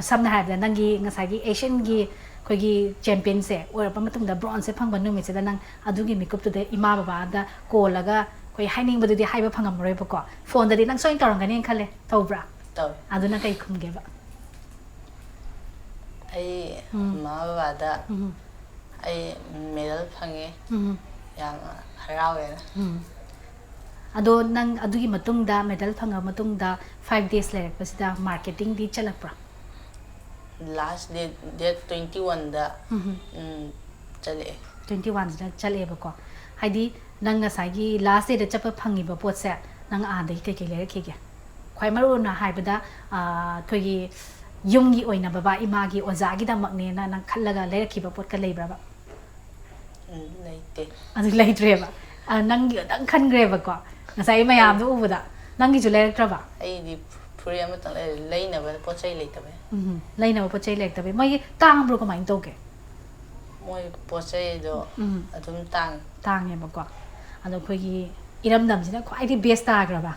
ꯁꯝꯅ ꯍꯥꯏꯔꯕꯗ ꯅꯪꯒꯤ ꯉꯁꯥꯏꯒꯤ ꯑꯦꯁꯤꯌꯟꯒꯤ ꯑꯩꯈꯣꯏꯒꯤ ꯆꯦꯝꯄꯤꯌꯟꯁꯦ ꯑꯣꯏꯔꯛꯄ ꯃꯇꯨꯡꯗ ꯕ꯭ꯔꯣꯟꯖꯁꯦ ꯐꯪꯕ ꯅꯨꯃꯤꯠꯁꯤꯗ ꯅꯪ ꯑꯗꯨꯒꯤ ꯃꯤꯀꯨꯞꯇꯨꯗ ꯏꯃꯥ ꯕꯕꯥꯗ ꯀꯣꯜꯂꯒ ꯑꯩꯈꯣꯏ ꯍꯥꯏꯅꯤꯡꯕꯗꯨꯗꯤ ꯍꯥꯏꯕ ꯐꯪꯉꯝꯃꯔꯣꯏꯕꯀꯣ꯫ ꯐꯣꯟꯗꯗꯤ ꯅꯪ ꯁꯣꯏꯅ ꯇꯧꯔꯝꯒꯅꯤꯅ ꯈꯜꯂꯦ꯫ ꯇꯧꯕ꯭ꯔꯥ? ꯇꯧꯋꯤ꯫ ꯑꯗꯨꯅ ꯀꯩ ꯈꯨꯝꯒꯦꯕ? ꯑꯩ ꯎꯝ. ꯃꯃꯥ ꯕꯕꯥꯗ ꯎꯝ. ꯑꯩ ꯃꯦꯗꯜ ꯐꯪꯉꯦ, ꯎꯝ. ꯌꯥꯝꯅ ꯍꯔꯥꯎꯋꯦꯅ꯫ ꯎꯝ. ꯑꯗꯣ ꯅꯪ ꯑꯗꯨꯒꯤ ꯃꯇꯨꯡꯗ, ꯃꯦꯗꯜ ꯐꯪꯉ ꯃꯇꯨꯡꯗ ꯐꯥꯏꯚ ꯗꯦꯖ ꯂꯩꯔꯛꯄꯁꯤꯗ ꯃꯥꯔꯀꯦꯇꯤꯡꯗꯤ ꯆꯠꯂꯛꯄ꯭ꯔꯥ? ꯂꯥꯁ ꯗꯦꯠ ꯗꯦꯠ ꯇ꯭ꯋꯦꯟꯇꯤ ꯋꯥꯟꯗ ꯎꯝ. ꯎꯝ, ꯆꯠꯂꯛꯑꯦ꯫ ꯇ꯭ꯋꯦꯟꯇꯤ ꯋꯥꯟꯁꯤꯗ ꯆꯠꯂꯛꯑꯦꯕꯀꯣ꯫ ꯍꯥꯏꯗꯤ ꯅꯪ ꯉꯁꯥꯏꯒꯤ ꯂꯥꯁ ꯗꯦꯗ ꯆꯠꯄ ꯐꯪꯉꯤꯕ ꯄꯣꯠꯁꯦ ꯅꯪ ꯑꯥꯗꯒꯤ ꯀꯩꯀꯩ ꯂꯩꯔꯛꯈꯤꯒꯦ? ꯈ꯭ꯋꯥꯏ ꯃꯔꯨ ꯑꯣꯏꯅ ꯍꯥꯏꯕꯗ, ꯑꯥ, ꯑꯩꯈꯣꯏꯒꯤ ꯌꯨꯝꯒꯤ ꯑꯣꯏꯅ ꯕꯕꯥ ꯏꯃꯥꯒꯤ ꯑꯣꯖꯥꯒꯤꯗꯃꯛꯅꯦꯅ ꯅꯪ ꯈꯜꯂꯒ ꯂꯩꯔꯛꯈꯤꯕ ꯄꯣꯠꯀ ꯂꯩꯕ꯭ꯔꯕ? ꯎꯝ, ꯂꯩꯇꯦ꯫ ꯑꯗꯨ ꯂꯩꯇ꯭ꯔꯦꯕ꯫ ꯑ, ꯅꯪꯒꯤ ꯈꯛꯇꯪ ꯈꯟꯈ꯭ꯔꯦꯕꯀꯣ ꯉꯁꯥꯏ ꯃꯌꯥꯝꯗꯣ ꯎꯕꯗ꯫ ꯅꯪꯒꯤꯁꯨ ꯂꯩꯔꯛꯇ꯭ꯔꯕ? ꯑꯩꯗꯤ ꯐꯨꯔꯤꯠ ꯑꯃꯇꯪ ꯂꯩꯔꯦ, ꯂꯩꯅꯕ ꯄꯣꯠ ꯆꯩ ꯂꯩꯇꯕꯩ꯫ ꯎꯝ, ꯂꯩꯅꯕ ꯄꯣꯠ ꯆꯩ ꯂꯩꯔꯛꯇꯕꯩ꯫ ꯃꯣꯏꯒꯤ ꯇꯥꯡꯕ꯭ꯔꯣ, ꯀꯃꯥꯏꯅ ꯇꯧꯒꯦ? ꯃꯣꯏ ꯄꯣꯠ ꯆꯩꯗꯣ ꯎꯝ. ꯑꯗꯨꯝ ꯇꯥꯡꯉꯤ꯫ ꯇꯥꯡꯉꯦꯕꯀꯣ꯫ ꯑꯗꯣ ꯑꯩꯈꯣꯏꯒꯤ ꯏꯔꯝꯗꯝꯁꯤꯅ ꯈ꯭ꯋꯥꯏꯗꯒꯤ ꯕꯦꯁ ꯇꯥꯈ꯭ꯔꯕ?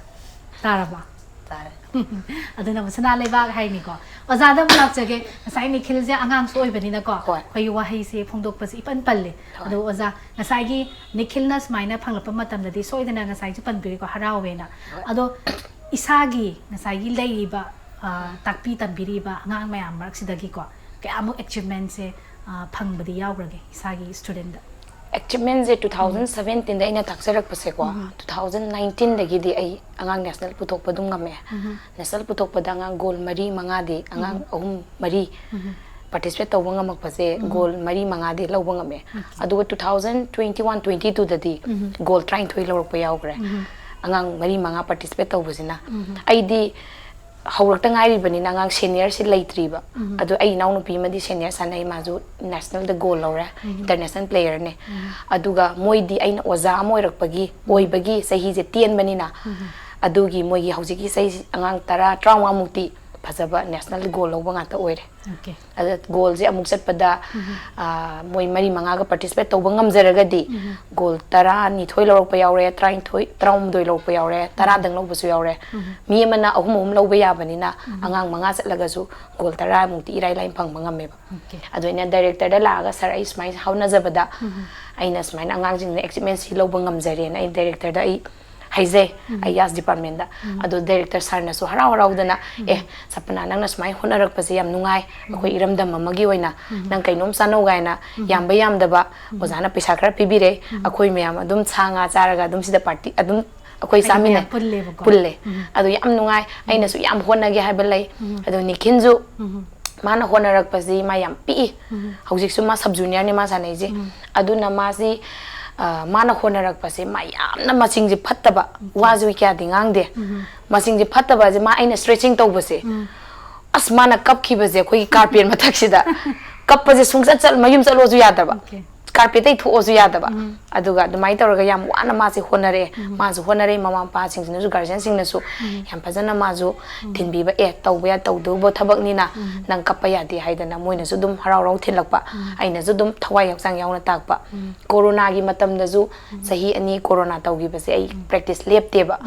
ꯇꯥꯔꯕ? ꯇꯥꯔꯦ꯫ ꯑꯗꯨꯅ ꯑꯃꯨꯛ ꯁꯅꯥ ꯂꯩꯕꯥꯛ ꯍꯥꯏꯅꯤꯀꯣ꯫ ꯑꯣꯖꯥꯗ ꯑꯃꯨꯛ ꯂꯥꯛꯆꯒꯦ꯫ ꯉꯁꯥꯏ ꯅꯤꯈꯤꯜꯁꯦ ꯑꯉꯥꯡꯁꯨ ꯑꯣꯏꯕꯅꯤꯅꯀꯣ, ꯍꯣꯏ꯫ ꯑꯩꯈꯣꯏꯒꯤ ꯋꯥꯍꯩꯁꯦ ꯐꯣꯡꯗꯣꯛꯄꯁꯦ ꯏꯄꯟ ꯄꯜꯂꯦ꯫ ꯍꯣꯏ꯫ ꯑꯗꯣ ꯑꯣꯖꯥ, ꯉꯁꯥꯏꯒꯤ ꯅꯤꯈꯤꯜꯅ ꯁꯨꯃꯥꯏꯅ ꯐꯪꯂꯛꯄ ꯃꯇꯝꯗꯗꯤ ꯁꯣꯏꯗꯅ ꯉꯁꯥꯏꯁꯨ ꯄꯟꯕꯤꯔꯤꯀꯣ, ꯍꯔꯥꯎꯋꯦꯅ꯫ ꯍꯣꯏ꯫ ꯑꯗꯣ ꯏꯁꯥꯒꯤ ꯉꯁꯥꯏꯒꯤ ꯂꯩꯔꯤꯕ, ꯑ, ꯇꯥꯛꯄꯤ ꯇꯝꯕꯤꯔꯤꯕ ꯑꯉꯥꯡ ꯃꯌꯥꯝ ꯃꯔꯛꯁꯤꯗꯒꯤꯀꯣ ꯀꯌꯥꯃꯨꯛ ꯑꯦꯆꯤꯞꯃꯦꯟꯁꯦ, ꯑ, ꯐꯪꯕꯗꯤ ꯌꯥꯎꯈ꯭ꯔꯒꯦ ꯏꯁꯥꯒꯤ ꯁ꯭ꯇꯨꯗꯦꯟꯗ? ꯑꯦꯆꯤꯞꯃꯦꯟꯁꯦ ꯇꯨ ꯊꯥꯎꯖꯟ ꯁꯚꯦꯟꯇꯤꯟꯗ ꯑꯩꯅ ꯇꯥꯛꯆꯔꯛꯄꯁꯦꯀꯣ, ꯇꯨ ꯊꯥꯎꯖꯟ ꯅꯥꯏꯟꯇꯤꯟꯗꯒꯤꯗꯤ ꯑꯩ ꯑꯉꯥꯡ ꯅꯦꯁꯅꯦꯜ ꯄꯨꯊꯣꯛꯄ ꯑꯗꯨꯝ ꯉꯝꯃꯦ꯫ ꯅꯦꯁꯅꯦꯜ ꯄꯨꯊꯣꯛꯄꯗ ꯑꯉꯥꯡ ꯒꯣꯜ ꯃꯔꯤ ꯃꯉꯥꯗꯤ, ꯑꯉꯥꯡ ꯑꯍꯨꯝ ꯃꯔꯤ ꯄꯥꯔꯇꯤꯁꯤꯄꯦꯠ ꯇꯧꯕ ꯉꯝꯃꯛꯄꯁꯦ, ꯒꯣꯜ ꯃꯔꯤ ꯃꯉꯥꯗꯤ ꯂꯧꯕ ꯉꯝꯃꯦ꯫ ꯑꯗꯨꯒ two thousand twenty one twenty ꯇꯨꯗꯗꯤ ꯒꯣꯜ ꯇꯔꯥꯅꯤꯊꯣꯏ ꯂꯧꯔꯛꯄ ꯌꯥꯎꯈ꯭ꯔꯦ, ꯑꯉꯥꯡ ꯃꯔꯤ ꯃꯉꯥ ꯄꯥꯔꯇꯤꯁꯤꯄꯦꯠ ꯇꯧꯕꯁꯤꯅ꯫ ꯑꯩꯗꯤ ꯍꯧꯔꯛꯇ ꯉꯥꯏꯔꯤꯕꯅꯤꯅ ꯑꯉꯥꯡ ꯁꯦꯅꯤꯌꯔꯁꯤ ꯂꯩꯇ꯭ꯔꯤꯕ꯫ ꯑꯗꯣ ꯑꯩ ꯏꯅꯥꯎꯅꯨꯄꯤ ꯑꯃꯗꯤ ꯁꯦꯅꯤꯌꯔ ꯁꯥꯟꯅꯩ, ꯃꯥꯁꯨ ꯅꯦꯁꯅꯦꯜꯗ ꯒꯣꯜ ꯂꯧꯔꯦ, ꯏꯟꯇꯔꯅꯦꯁꯅꯦꯜ ꯄ꯭ꯂꯦꯌꯔꯅꯦ꯫ ꯑꯗꯨꯒ ꯃꯣꯏꯗꯤ ꯑꯩꯅ ꯑꯣꯖꯥ ꯑꯃ ꯑꯣꯏꯔꯛꯄꯒꯤ ꯑꯣꯏꯕꯒꯤ ꯆꯍꯤꯁꯦ ꯇꯦꯟꯕꯅꯤꯅ, ꯑꯗꯨꯒꯤ ꯃꯣꯏꯒꯤ ꯍꯧꯖꯤꯛꯀꯤ ꯆꯍꯤ ꯑꯉꯥꯡ ꯇꯔꯥ ꯇꯔꯥꯃꯉꯥꯃꯨꯛꯇꯤ ꯐꯖꯕ ꯅꯦꯁꯅꯦꯜ ꯒꯣꯜ ꯂꯧꯕ ꯉꯥꯛꯇ ꯑꯣꯏꯔꯦ꯫ ꯑꯣꯀꯦ꯫ ꯑꯗ ꯒꯣꯜꯁꯦ ꯑꯃꯨꯛ ꯆꯠꯄꯗ, ꯑꯥ, ꯃꯣꯏ ꯃꯔꯤ ꯃꯉꯥꯒ ꯄꯥꯔꯇꯤꯁꯤꯄꯦꯠ ꯇꯧꯕ ꯉꯝꯖꯔꯒꯗꯤ, ꯒꯣꯜ ꯇꯔꯥꯅꯤꯊꯣꯏ ꯂꯧꯔꯛꯄ ꯌꯥꯎꯔꯦ, ꯇꯔꯥꯅꯤꯊꯣꯏ, ꯇꯔꯥꯍꯨꯝꯗꯣꯏ ꯂꯧꯔꯛꯄ ꯌꯥꯎꯔꯦ, ꯇꯔꯥꯗꯪ ꯂꯧꯕꯁꯨ ꯌꯥꯎꯔꯦ꯫ ꯃꯤ ꯑꯃꯅ ꯑꯍꯨꯝ ꯑꯍꯨꯝ ꯂꯧꯕ ꯌꯥꯕꯅꯤꯅ, ꯑꯉꯥꯡ ꯃꯉꯥ ꯆꯠꯂꯒꯁꯨ ꯒꯣꯜ ꯇꯔꯥꯃꯨꯛꯇꯤ ꯏꯔꯥꯏ ꯂꯥꯏꯅ ꯐꯪꯕ ꯉꯝꯃꯦꯕ꯫ ꯑꯣꯀꯦ꯫ ꯑꯗꯣ ꯑꯩꯅ ꯗꯥꯏꯔꯦꯛꯇꯔꯗ ꯂꯥꯛꯑꯒ, "ꯁꯥꯔ, ꯑꯩ ꯁꯨꯃꯥꯏꯅ ꯍꯣꯠꯅꯖꯕꯗ ꯑꯩꯅ ꯁꯨꯃꯥꯏꯅ ꯑꯉꯥꯡꯁꯤꯡꯅ ꯑꯦꯆꯤꯞꯃꯦꯟꯁꯤ ꯂꯧꯕ ꯉꯝꯖꯔꯦꯅ" ꯑꯩ ꯗꯥꯏꯔꯦꯛꯇꯔꯗ ꯑꯩ ꯍꯥꯏꯖꯩ, ꯑꯩ ꯌꯥꯁ ꯗꯤꯄꯥꯔꯠꯃꯦꯟꯗ꯫ ꯑꯗꯣ ꯗꯥꯏꯔꯦꯛꯇꯔ ꯁꯥꯔꯅꯁꯨ ꯍꯔꯥꯎ ꯍꯔꯥꯎꯗꯅ, "ꯑꯦ, ꯁꯄꯅꯥ, ꯅꯪꯅ ꯁꯨꯃꯥꯏꯅ ꯍꯣꯠꯅꯔꯛꯄꯁꯦ ꯌꯥꯝ ꯅꯨꯡꯉꯥꯏ, ꯑꯩꯈꯣꯏ ꯏꯔꯝꯗꯝ ꯑꯃꯒꯤ ꯑꯣꯏꯅ ꯅꯪ ꯀꯩꯅꯣꯝ ꯆꯥꯅꯧ" ꯀꯥꯏꯅ, ꯌꯥꯝꯕ ꯌꯥꯝꯗꯕ ꯑꯣꯖꯥꯅ ꯄꯩꯁꯥ ꯈꯔ ꯄꯤꯕꯤꯔꯦ꯫ ꯑꯩꯈꯣꯏ ꯃꯌꯥꯝ ꯑꯗꯨꯝ ꯁꯥ ꯉꯥ ꯆꯥꯔꯒ ꯑꯗꯨꯝ ꯁꯤꯗ ꯄꯥꯔꯇꯤ ꯑꯗꯨꯝ ꯑꯩꯈꯣꯏ ꯍꯥꯏꯗꯤ ꯆꯥꯃꯤꯟꯅꯩ꯫ ꯃꯌꯥꯝ ꯄꯨꯜꯂꯦꯕꯀꯣ꯫ ꯄꯨꯜꯂꯦ꯫ ꯑꯗꯨ ꯌꯥꯝ ꯅꯨꯡꯉꯥꯏ꯫ ꯑꯩꯅꯁꯨ ꯌꯥꯝ ꯍꯣꯠꯅꯒꯦ ꯍꯥꯏꯕ ꯂꯩ꯫ ꯑꯗꯣ ꯅꯤꯈꯤꯟꯁꯨ ꯃꯥꯅ ꯍꯣꯠꯅꯔꯛꯄꯁꯤ ꯃꯥ ꯌꯥꯝ ꯄꯤꯛꯏ꯫ ꯍꯧꯖꯤꯛꯁꯨ ꯃꯥ ꯁꯕ ꯖꯨꯅꯤꯌꯔꯅꯤ ꯃꯥ ꯁꯥꯟꯅꯩꯁꯦ꯫ ꯑꯗꯨꯅ ꯃꯥꯁꯤ, ꯑ, ꯃꯥꯅ ꯍꯣꯠꯅꯔꯛꯄꯁꯦ ꯃꯥ ꯌꯥꯝꯅ ꯃꯆꯤꯡꯁꯦ ꯐꯠꯇꯕ, ꯋꯥꯁꯨ ꯀꯌꯥꯗꯤ ꯉꯥꯡꯗꯦ꯫ ꯃꯆꯤꯡꯁꯦ ꯐꯠꯇꯕꯁꯦ ꯃꯥ ꯑꯩꯅ ꯁ꯭ꯇ꯭ꯔꯦꯆꯤꯡ ꯇꯧꯕꯁꯦ, ꯑꯁ, ꯃꯥꯅ ꯀꯞꯈꯤꯕꯁꯦ ꯑꯩꯈꯣꯏꯒꯤ ꯀꯥꯔꯄꯦꯠ ꯃꯊꯛꯁꯤꯗ ꯀꯞꯄꯁꯦ ꯁꯨꯡꯆꯠ ꯆꯠ-, ꯃꯌꯨꯝ ꯆꯠꯂꯣꯁꯨ ꯌꯥꯗꯕ꯫ ꯑꯣꯀꯦ꯫ ꯀꯥꯔꯄꯦꯠꯇꯩ ꯊꯣꯛꯑꯁꯨ ꯌꯥꯗꯕ꯫ ꯑꯗꯨꯒ ꯑꯗꯨꯃꯥꯏꯅ ꯇꯧꯔꯒ ꯌꯥꯝ ꯋꯥꯅ ꯃꯥꯁꯦ ꯍꯣꯠꯅꯔꯛꯑꯦ꯫ ꯃꯥꯁꯨ ꯍꯣꯠꯅꯔꯛꯑꯦ, ꯃꯃꯥ ꯃꯄꯥꯁꯤꯡꯁꯤꯅꯁꯨ, ꯒꯥꯔꯖꯤꯌꯟꯁꯤꯡꯅꯁꯨ ꯌꯥꯝ ꯐꯖꯅ ꯃꯥꯁꯨ ꯊꯤꯟꯕꯤꯕ, "ꯑꯦ, ꯇꯧꯕ ꯌꯥ-, ꯇꯧꯗꯧꯕ ꯊꯕꯛꯅꯤꯅ ꯅꯪ ꯀꯞꯄ ꯌꯥꯗꯦ" ꯍꯥꯏꯗꯅ ꯃꯣꯏꯅꯁꯨ ꯑꯗꯨꯝ ꯍꯔꯥꯎ ꯍꯔꯥꯎ ꯊꯤꯜꯂꯛꯄ꯫ ꯑꯩꯅꯁꯨ ꯑꯗꯨꯝ ꯊꯋꯥꯏ ꯍꯛꯆꯥꯡ ꯌꯥꯎꯅ ꯇꯥꯛꯄ꯫ ꯀꯣꯔꯣꯅꯥꯒꯤ ꯃꯇꯝꯗꯁꯨ ꯆꯍꯤ ꯑꯅꯤ ꯀꯣꯔꯣꯅꯥ ꯇꯧꯈꯤꯕꯁꯦ ꯑꯩ ꯄ꯭ꯔꯦꯛꯇꯤꯁ ꯂꯦꯞꯇꯦꯕ꯫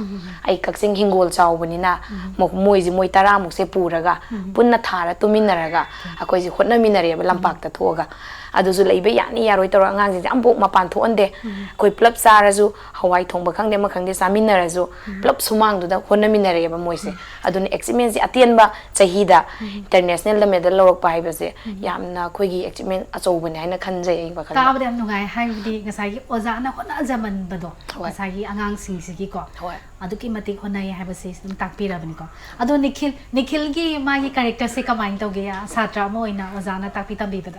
ꯑꯩ ꯀꯛꯆꯤꯡ ꯍꯤꯡꯒꯣꯜ ꯆꯥꯎꯕꯅꯤꯅ ꯃꯣ-, ꯃꯣꯏꯁꯦ, ꯃꯣꯏ ꯇꯔꯥꯃꯨꯛꯁꯦ ꯄꯨꯔꯒ ꯄꯨꯟꯅ ꯊꯥꯔ ꯇꯨꯃꯤꯟꯅꯔꯒ ꯑꯩꯈꯣꯏꯁꯦ ꯍꯣꯠꯅꯃꯤꯟꯅꯔꯦꯕ ꯂꯝꯄꯥꯛꯇ ꯊꯣꯛꯑꯒ꯫ ꯑꯗꯨꯁꯨ ꯂꯩꯕ ꯌꯥꯅꯤ ꯌꯥꯔꯣꯏ ꯇꯧꯔꯒ ꯑꯉꯥꯡꯁꯤꯡꯁꯦ ꯑꯝꯐꯥꯎ ꯃꯄꯥꯟ ꯊꯣꯛꯍꯟꯗꯦ꯫ ꯑꯩꯈꯣꯏ ꯄꯨꯂꯞ ꯆꯥꯔꯁꯨ, ꯍꯋꯥꯏ ꯊꯣꯡꯕ ꯈꯪꯗꯦ, ꯑꯃ ꯈꯪꯗꯦ, ꯆꯥꯃꯤꯟꯅꯔꯁꯨ ꯄꯨꯂꯞ ꯁꯨꯃꯥꯡꯗꯨꯗ ꯍꯣꯠꯅꯃꯤꯟꯅꯔꯛꯑꯦꯕ ꯃꯣꯏꯁꯦ꯫ ꯑꯗꯨꯅ ꯑꯦꯆꯤꯞꯃꯦꯟꯁꯦ ꯑꯇꯦꯟꯕ ꯆꯍꯤꯗ ꯏꯟꯇꯔꯅꯦꯁꯅꯦꯜꯗ ꯃꯦꯗꯜ ꯂꯧꯔꯛꯄ ꯍꯥꯏꯕꯁꯦ ꯌꯥꯝꯅ ꯑꯩꯈꯣꯏꯒꯤ ꯑꯦꯆꯤꯞꯃꯦꯟ ꯑꯆꯧꯕꯅꯦ ꯍꯥꯏꯅ ꯈꯟꯖꯩ ꯑꯩ ꯋꯥꯈꯜꯗ꯫ ꯇꯥꯕꯗ ꯌꯥꯝ ꯅꯨꯡꯉꯥꯏ, ꯍꯥꯏꯕꯗꯤ ꯉꯁꯥꯏꯒꯤ ꯑꯣꯖꯥꯅ ꯍꯣꯠꯅꯖꯃꯟꯕꯗꯣ, ꯍꯣꯏ꯫ ꯉꯁꯥꯏꯒꯤ ꯑꯉꯥꯡꯁꯤꯡꯁꯤꯒꯤꯀꯣ ꯍꯣꯏ꯫ ꯑꯗꯨꯛꯀꯤ ꯃꯇꯤꯛ ꯍꯣꯠꯅꯩ ꯍꯥꯏꯕꯁꯤ ꯑꯗꯨꯝ ꯇꯥꯛꯄꯤꯔꯕꯅꯤꯀꯣ꯫ ꯑꯗꯣ ꯅꯤꯈꯤꯜ, ꯅꯤꯈꯤꯜꯒꯤ ꯃꯥꯒꯤ ꯀꯦꯔꯦꯛꯇꯔꯁꯦ ꯀꯃꯥꯏꯅ ꯇꯧꯒꯦ, ꯁꯥꯇ꯭ꯔ ꯑꯃ ꯑꯣꯏꯅ ꯑꯣꯖꯥꯅ ꯇꯥꯛꯄꯤ ꯇꯝꯕꯤꯕꯗ?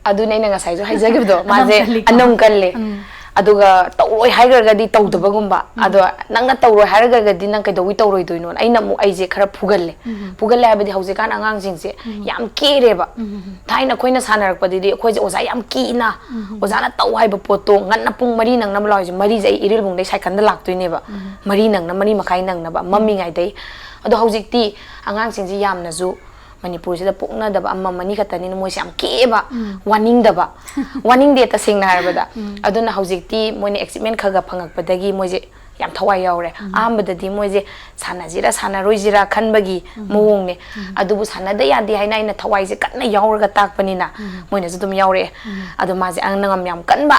ꯑꯗꯨꯅꯦ ꯑꯩꯅ ꯉꯁꯥꯏꯁꯨ ꯍꯥꯏꯖꯈꯤꯕꯗꯣ, ꯑꯅꯝ ꯃꯥꯁꯦ ꯀꯜꯂꯤꯀꯣ꯫ ꯑꯅꯝ ꯀꯜꯂꯦ꯫ ꯎꯝ꯫ ꯑꯗꯨꯒ ꯇꯧꯔꯣꯏ ꯍꯥꯏꯈ꯭ꯔꯒꯗꯤ ꯇꯧꯗꯕꯒꯨꯝꯕ꯫ ꯑꯗꯣ ꯅꯪꯅ ꯇꯧꯔꯣꯏ ꯍꯥꯏꯔꯒꯗꯤ ꯅꯪ ꯀꯩꯗꯧꯕꯩ ꯇꯧꯔꯣꯏꯗꯣꯏꯅꯣ? ꯑꯩꯅ ꯑꯃꯨꯛ, ꯑꯩꯁꯦ ꯈꯔ ꯐꯨꯒꯜꯂꯦ꯫ ꯐꯨꯒꯜꯂꯦ ꯍꯥꯏꯕꯗꯤ ꯍꯧꯖꯤꯛꯀꯥꯟ ꯑꯉꯥꯡꯁꯤꯡꯁꯦ ꯌꯥꯝ ꯀꯦꯔꯦꯕ꯫ ꯊꯥꯏꯅ ꯑꯩꯈꯣꯏꯅ ꯁꯥꯟꯅꯔꯛꯄꯗꯗꯤ ꯑꯩꯈꯣꯏꯁꯦ ꯑꯣꯖꯥ ꯌꯥꯝ ꯀꯤꯅ, ꯑꯣꯖꯥꯅ ꯇꯧ ꯍꯥꯏꯕ ꯄꯣꯠꯇꯣ ꯉꯟꯅ ꯄꯨꯡ ꯃꯔꯤ ꯅꯪꯅꯕ ꯂꯥꯛꯑꯣꯁꯦ, ꯃꯔꯤꯁꯦ ꯑꯩ ꯏꯔꯤꯜꯕꯨꯡꯗꯩ ꯁꯥꯏꯀꯜꯗ ꯂꯥꯛꯇꯣꯏꯅꯦꯕ꯫ ꯃꯔꯤ ꯅꯪꯅ, ꯃꯔꯤ ꯃꯈꯥꯏ ꯅꯪꯅꯕ ꯃꯝꯃꯤꯉꯩꯗꯩ꯫ ꯑꯗꯣ ꯍꯧꯖꯤꯛꯇꯤ ꯑꯉꯥꯡꯁꯤꯡꯁꯤ ꯌꯥꯝꯅꯁꯨ ꯃꯅꯤꯄꯨꯔꯁꯤꯗ ꯄꯣꯛꯅꯗꯕ ꯑꯃ ꯑꯅꯤ ꯈꯛꯇꯅꯤꯅ ꯃꯣꯏꯁꯦ ꯌꯥꯝ ꯀꯦꯕ, ꯋꯥꯅꯤꯡꯗꯕ, ꯋꯥꯅꯤꯡꯗꯦ ꯇꯁꯦꯡꯅ ꯍꯥꯏꯔꯕꯗ꯫ ꯑꯗꯨꯅ ꯍꯧꯖꯤꯛꯇꯤ ꯃꯣꯏꯅ ꯑꯦꯛꯁꯥꯏꯠꯃꯦꯟ ꯈꯔ ꯈꯔ ꯐꯪꯉꯛꯄꯗꯒꯤ ꯃꯣꯏꯁꯦ ꯌꯥꯝ ꯊꯋꯥꯏ ꯌꯥꯎꯔꯦ꯫ ꯑꯍꯥꯟꯕꯗꯗꯤ ꯃꯣꯏꯁꯦ ꯁꯥꯟꯅꯁꯤꯔꯥ ꯁꯥꯟꯅꯔꯣꯏꯁꯤꯔꯥ ꯈꯟꯕꯒꯤ ꯃꯑꯣꯡꯅꯦ꯫ ꯑꯗꯨꯕꯨ ꯁꯥꯟꯅꯗ ꯌꯥꯗꯦ ꯍꯥꯏꯅ ꯑꯩꯅ ꯊꯋꯥꯏꯁꯦ ꯀꯟꯅ ꯌꯥꯎꯔꯒ ꯇꯥꯛꯄꯅꯤꯅ ꯃꯣꯏꯅꯁꯨ ꯑꯗꯨꯝ ꯌꯥꯎꯔꯛꯑꯦ꯫ ꯑꯗꯣ ꯃꯥꯁꯦ ꯑꯉꯥꯡ ꯌꯥꯝ ꯀꯟꯕ,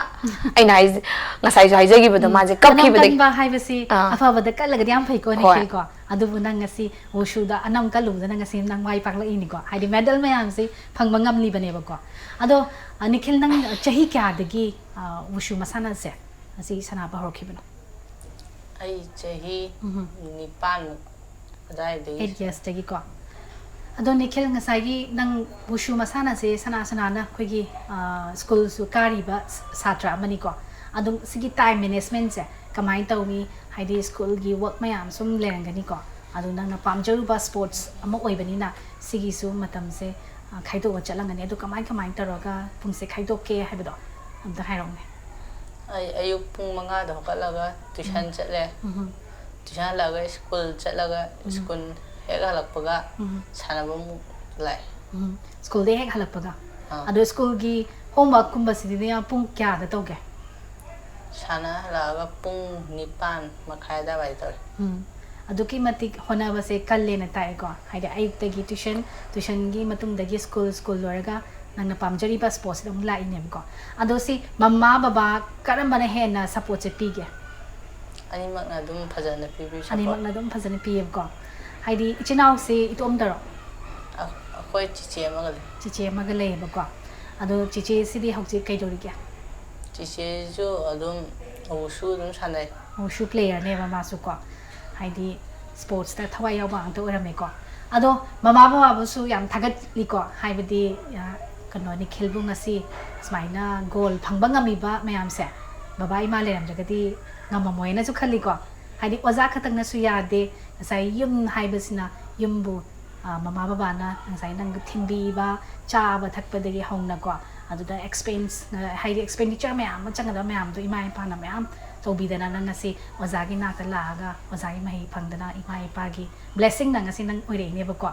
ꯑꯩꯅ ꯍꯥꯏꯁꯦ, ꯉꯁꯥꯏꯁꯨ ꯍꯥꯏꯖꯈꯤꯕꯗꯣ, ꯃꯥꯁꯦ ꯀꯞꯈꯤꯕꯗꯒꯤ꯫ ꯀꯟꯕ ꯍꯥꯏꯕꯁꯤ ꯑꯥ꯫ ꯑꯐꯕꯗ ꯀꯜꯂꯒꯗꯤ ꯌꯥꯝ ꯐꯩꯀꯣ, ꯍꯣꯏ꯫ ꯅꯤꯈꯤꯜꯀꯣ꯫ ꯑꯗꯨꯕꯨ ꯅꯪ ꯉꯁꯤ ꯋꯨꯁꯨꯗ ꯑꯅꯝ ꯀꯜꯂꯨꯕꯗꯅ ꯉꯁꯤ ꯅꯪ ꯃꯥꯏ ꯄꯥꯛꯂꯛꯏꯅꯤꯀꯣ, ꯍꯥꯏꯗꯤ ꯃꯦꯗꯜ ꯃꯌꯥꯝꯁꯤ ꯐꯪꯕ ꯉꯝꯂꯤꯕꯅꯦꯕꯀꯣ꯫ ꯑꯗꯣ, ꯑ, ꯅꯤꯈꯤꯜ, ꯅꯪ ꯆꯍꯤ ꯀꯌꯥꯗꯒꯤ, ꯑ, ꯋꯨꯁꯨ ꯃꯁꯥꯟꯅꯁꯦ ꯑꯁꯤ ꯁꯥꯟꯅꯕ ꯍꯧꯔꯛꯈꯤꯕꯅꯣ? ꯑꯩ ꯆꯍꯤ ꯎꯝꯍꯨꯝ꯫ ꯅꯤꯄꯥꯟꯃꯨꯛ ꯑꯗꯨꯋꯥꯏꯗꯒꯤ꯫ Eight yearsꯇꯒꯤꯀꯣ꯫ ꯑꯗꯣ ꯅꯤꯈꯤꯜ, ꯉꯁꯥꯏꯒꯤ ꯅꯪ ꯋꯨꯁꯨ ꯃꯁꯥꯟꯅꯁꯦ ꯁꯅꯥ ꯁꯅꯥꯅ ꯑꯩꯈꯣꯏꯒꯤ, ꯑ, ꯁ꯭ꯀꯨꯜꯁꯨ ꯀꯥꯔꯤꯕ ꯁ-, ꯁꯥꯇ꯭ꯔ ꯑꯃꯅꯤꯀꯣ꯫ ꯑꯗꯨꯝ ꯁꯤꯒꯤ time managementꯁꯦ ꯀꯃꯥꯏꯅ ꯇꯧꯏ? ꯍꯥꯏꯗꯤ ꯁ꯭ꯀꯨꯜꯒꯤ work ꯃꯌꯥꯝ ꯁꯨꯝ ꯂꯩꯔꯝꯒꯅꯤꯀꯣ꯫ ꯑꯗꯨ ꯅꯪꯅ ꯄꯥꯝꯖꯔꯨꯕ sports ꯑꯃ ꯑꯣꯏꯕꯅꯤꯅ ꯁꯤꯒꯤꯁꯨ ꯃꯇꯝꯁꯦ, ꯑ, ꯈꯥꯏꯗꯣꯛꯑ ꯆꯠꯂꯝꯒꯅꯤ꯫ ꯑꯗꯨ ꯀꯃꯥꯏ ꯀꯃꯥꯏꯅ ꯇꯧꯔꯒ ꯄꯨꯡꯁꯦ ꯈꯥꯏꯗꯣꯛꯀꯦ ꯍꯥꯏꯕꯗꯣ ꯑꯝꯇ ꯍꯥꯏꯔꯛꯎꯅꯦ꯫ ꯑꯩ ꯑꯌꯨꯛ ꯄꯨꯡ ꯃꯉꯥꯗ ꯍꯧꯒꯠꯂꯒ tuition ꯎꯝ꯫ ꯆꯠꯂꯦ꯫ ꯎꯝ꯫ Tuition ꯍꯜꯂꯛꯑꯒ ꯁ꯭ꯀꯨꯜ ꯆꯠꯂꯒ ꯎꯝ꯫ ꯁ꯭ꯀꯨꯜ ꯍꯦꯛ ꯍꯜꯂꯛꯄꯒ ꯎꯝ꯫ ꯁꯥꯟꯅꯕ ꯑꯃꯨꯛ ꯂꯥꯛꯑꯦ꯫ ꯎꯝ꯫ ꯁ꯭ꯀꯨꯜꯗꯩ ꯍꯦꯛ ꯍꯜꯂꯛꯄꯒ? ꯑꯥ꯫ ꯑꯗꯣ ꯁ꯭ꯀꯨꯜꯒꯤ homeworkꯀꯨꯝꯕꯁꯤꯗꯤ ꯄꯨꯡ ꯀꯌꯥꯗ ꯇꯧꯒꯦ? ꯁꯥꯟꯅ ꯍꯜꯂꯛꯑꯒ ꯄꯨꯡ ꯅꯤꯄꯥꯟ ꯃꯈꯥꯏ ꯑꯗꯨꯋꯥꯏ ꯇꯧꯔꯦ꯫ ꯎꯝ꯫ ꯑꯗꯨꯛꯀꯤ ꯃꯇꯤꯛ ꯍꯣꯠꯅꯕꯁꯦ ꯀꯜꯂꯦꯅ ꯇꯥꯛꯑꯦꯀꯣ꯫ ꯍꯥꯏꯗꯤ ꯑꯌꯨꯛꯇꯒꯤ tuition, tuitionꯒꯤ ꯃꯇꯨꯡꯗꯒꯤ ꯁ꯭ꯀꯨꯜ, ꯁ꯭ꯀꯨꯜ ꯂꯣꯏꯔꯒ ꯅꯪꯅ ꯄꯥꯝꯖꯔꯤꯕ sportsꯁꯤꯗ ꯑꯃꯨꯛ ꯂꯥꯛꯏꯅꯦꯕꯀꯣ꯫ ꯑꯗꯣ ꯁꯤ ꯃꯃꯥ ꯕꯕꯥ ꯀꯔꯝꯕꯅ ꯍꯦꯟꯅ supportꯁꯦ ꯄꯤꯒꯦ? ꯑꯅꯤꯃꯛꯅ ꯑꯗꯨꯝ ꯐꯖꯅ ꯄꯤꯕꯤ support꯫ ꯑꯅꯤꯃꯛꯅ ꯑꯗꯨꯝ ꯐꯖꯅ ꯄꯤꯌꯦꯕꯀꯣ꯫ ꯍꯥꯏꯗꯤ ꯏꯆꯤꯟ ꯏꯅꯥꯎꯁꯤ ꯏꯇꯣꯝꯇꯔꯣ? ꯑ-, ꯑꯩꯈꯣꯏ ꯆꯤꯆꯦ ꯑꯃꯒ ꯂꯩ꯫ ꯆꯤꯆꯦ ꯑꯃꯒ ꯂꯩꯌꯦꯕꯀꯣ꯫ ꯑꯗꯣ ꯆꯤꯆꯦꯁꯤꯗꯤ ꯍꯧꯖꯤꯛ ꯀꯩꯗꯧꯔꯤꯒꯦ? ꯆꯤꯆꯦꯁꯨ ꯑꯗꯨꯝ ꯋꯨꯁꯨ ꯑꯗꯨꯝ ꯁꯥꯟꯅꯩ꯫ ꯋꯨꯁꯨ playerꯅꯦꯕ ꯃꯥꯁꯨꯀꯣ꯫ ꯍꯥꯏꯗꯤ sportsꯇ ꯊꯋꯥꯏ ꯌꯥꯎꯕ ꯉꯥꯛꯇ ꯑꯣꯏꯔꯝꯃꯦꯀꯣ꯫ ꯑꯗꯣ ꯃꯃꯥ ꯕꯕꯥꯕꯨꯁꯨ ꯌꯥꯝ ꯊꯥꯒꯠꯂꯤꯀꯣ꯫ ꯍꯥꯏꯕꯗꯤ, ꯑ, ꯀꯩꯅꯣ, ꯅꯤꯈꯤꯜꯕꯨ ꯉꯁꯤ ꯁꯨꯃꯥꯏꯅ gold ꯐꯪꯕ ꯉꯝꯃꯤꯕ ꯃꯌꯥꯝꯁꯦ꯫ ꯕꯕꯥ ꯏꯃꯥ ꯂꯩꯔꯝꯗ꯭ꯔꯒꯗꯤ ꯉꯝꯃꯝꯃꯣꯏꯅꯁꯨ ꯈꯜꯂꯤꯀꯣ꯫ ꯍꯥꯏꯗꯤ ꯑꯣꯖꯥ ꯈꯛꯇꯪꯅꯁꯨ ꯌꯥꯗꯦ, ꯉꯁꯥꯏ ꯌꯨꯝ ꯍꯥꯏꯕꯁꯤꯅ ꯌꯨꯝꯕꯨ, ꯑ, ꯃꯃꯥ ꯕꯕꯥꯅ ꯉꯁꯥꯏ ꯅꯪꯕꯨ ꯊꯤꯟꯕꯤꯕ, ꯆꯥꯕ ꯊꯛꯄꯗꯒꯤ ꯍꯧꯅꯀꯣ, ꯑꯗꯨꯗ ꯑꯦꯛꯁꯄꯦꯟꯁ, ꯍꯥꯏꯗꯤ ꯑꯦꯛꯁꯄꯦꯟꯗꯤꯆꯔ ꯃꯌꯥꯝ ꯑꯃ ꯆꯪꯒꯗꯕ ꯃꯌꯥꯝꯗꯣ ꯏꯃꯥ ꯏꯄꯥꯅ ꯃꯌꯥꯝ ꯇꯧꯕꯤꯗꯅ ꯅꯪ ꯉꯁꯤ ꯑꯣꯖꯥꯒꯤ ꯅꯥꯛꯇ ꯂꯥꯛꯑꯒ ꯑꯣꯖꯥꯒꯤ ꯃꯍꯩ ꯐꯪꯗꯅ ꯏꯃꯥ ꯏꯄꯥꯒꯤ ꯕ꯭ꯂꯦꯁꯤꯡꯅ ꯉꯁꯤ ꯅꯪ ꯑꯣꯏꯔꯛꯏꯅꯦꯕꯀꯣ꯫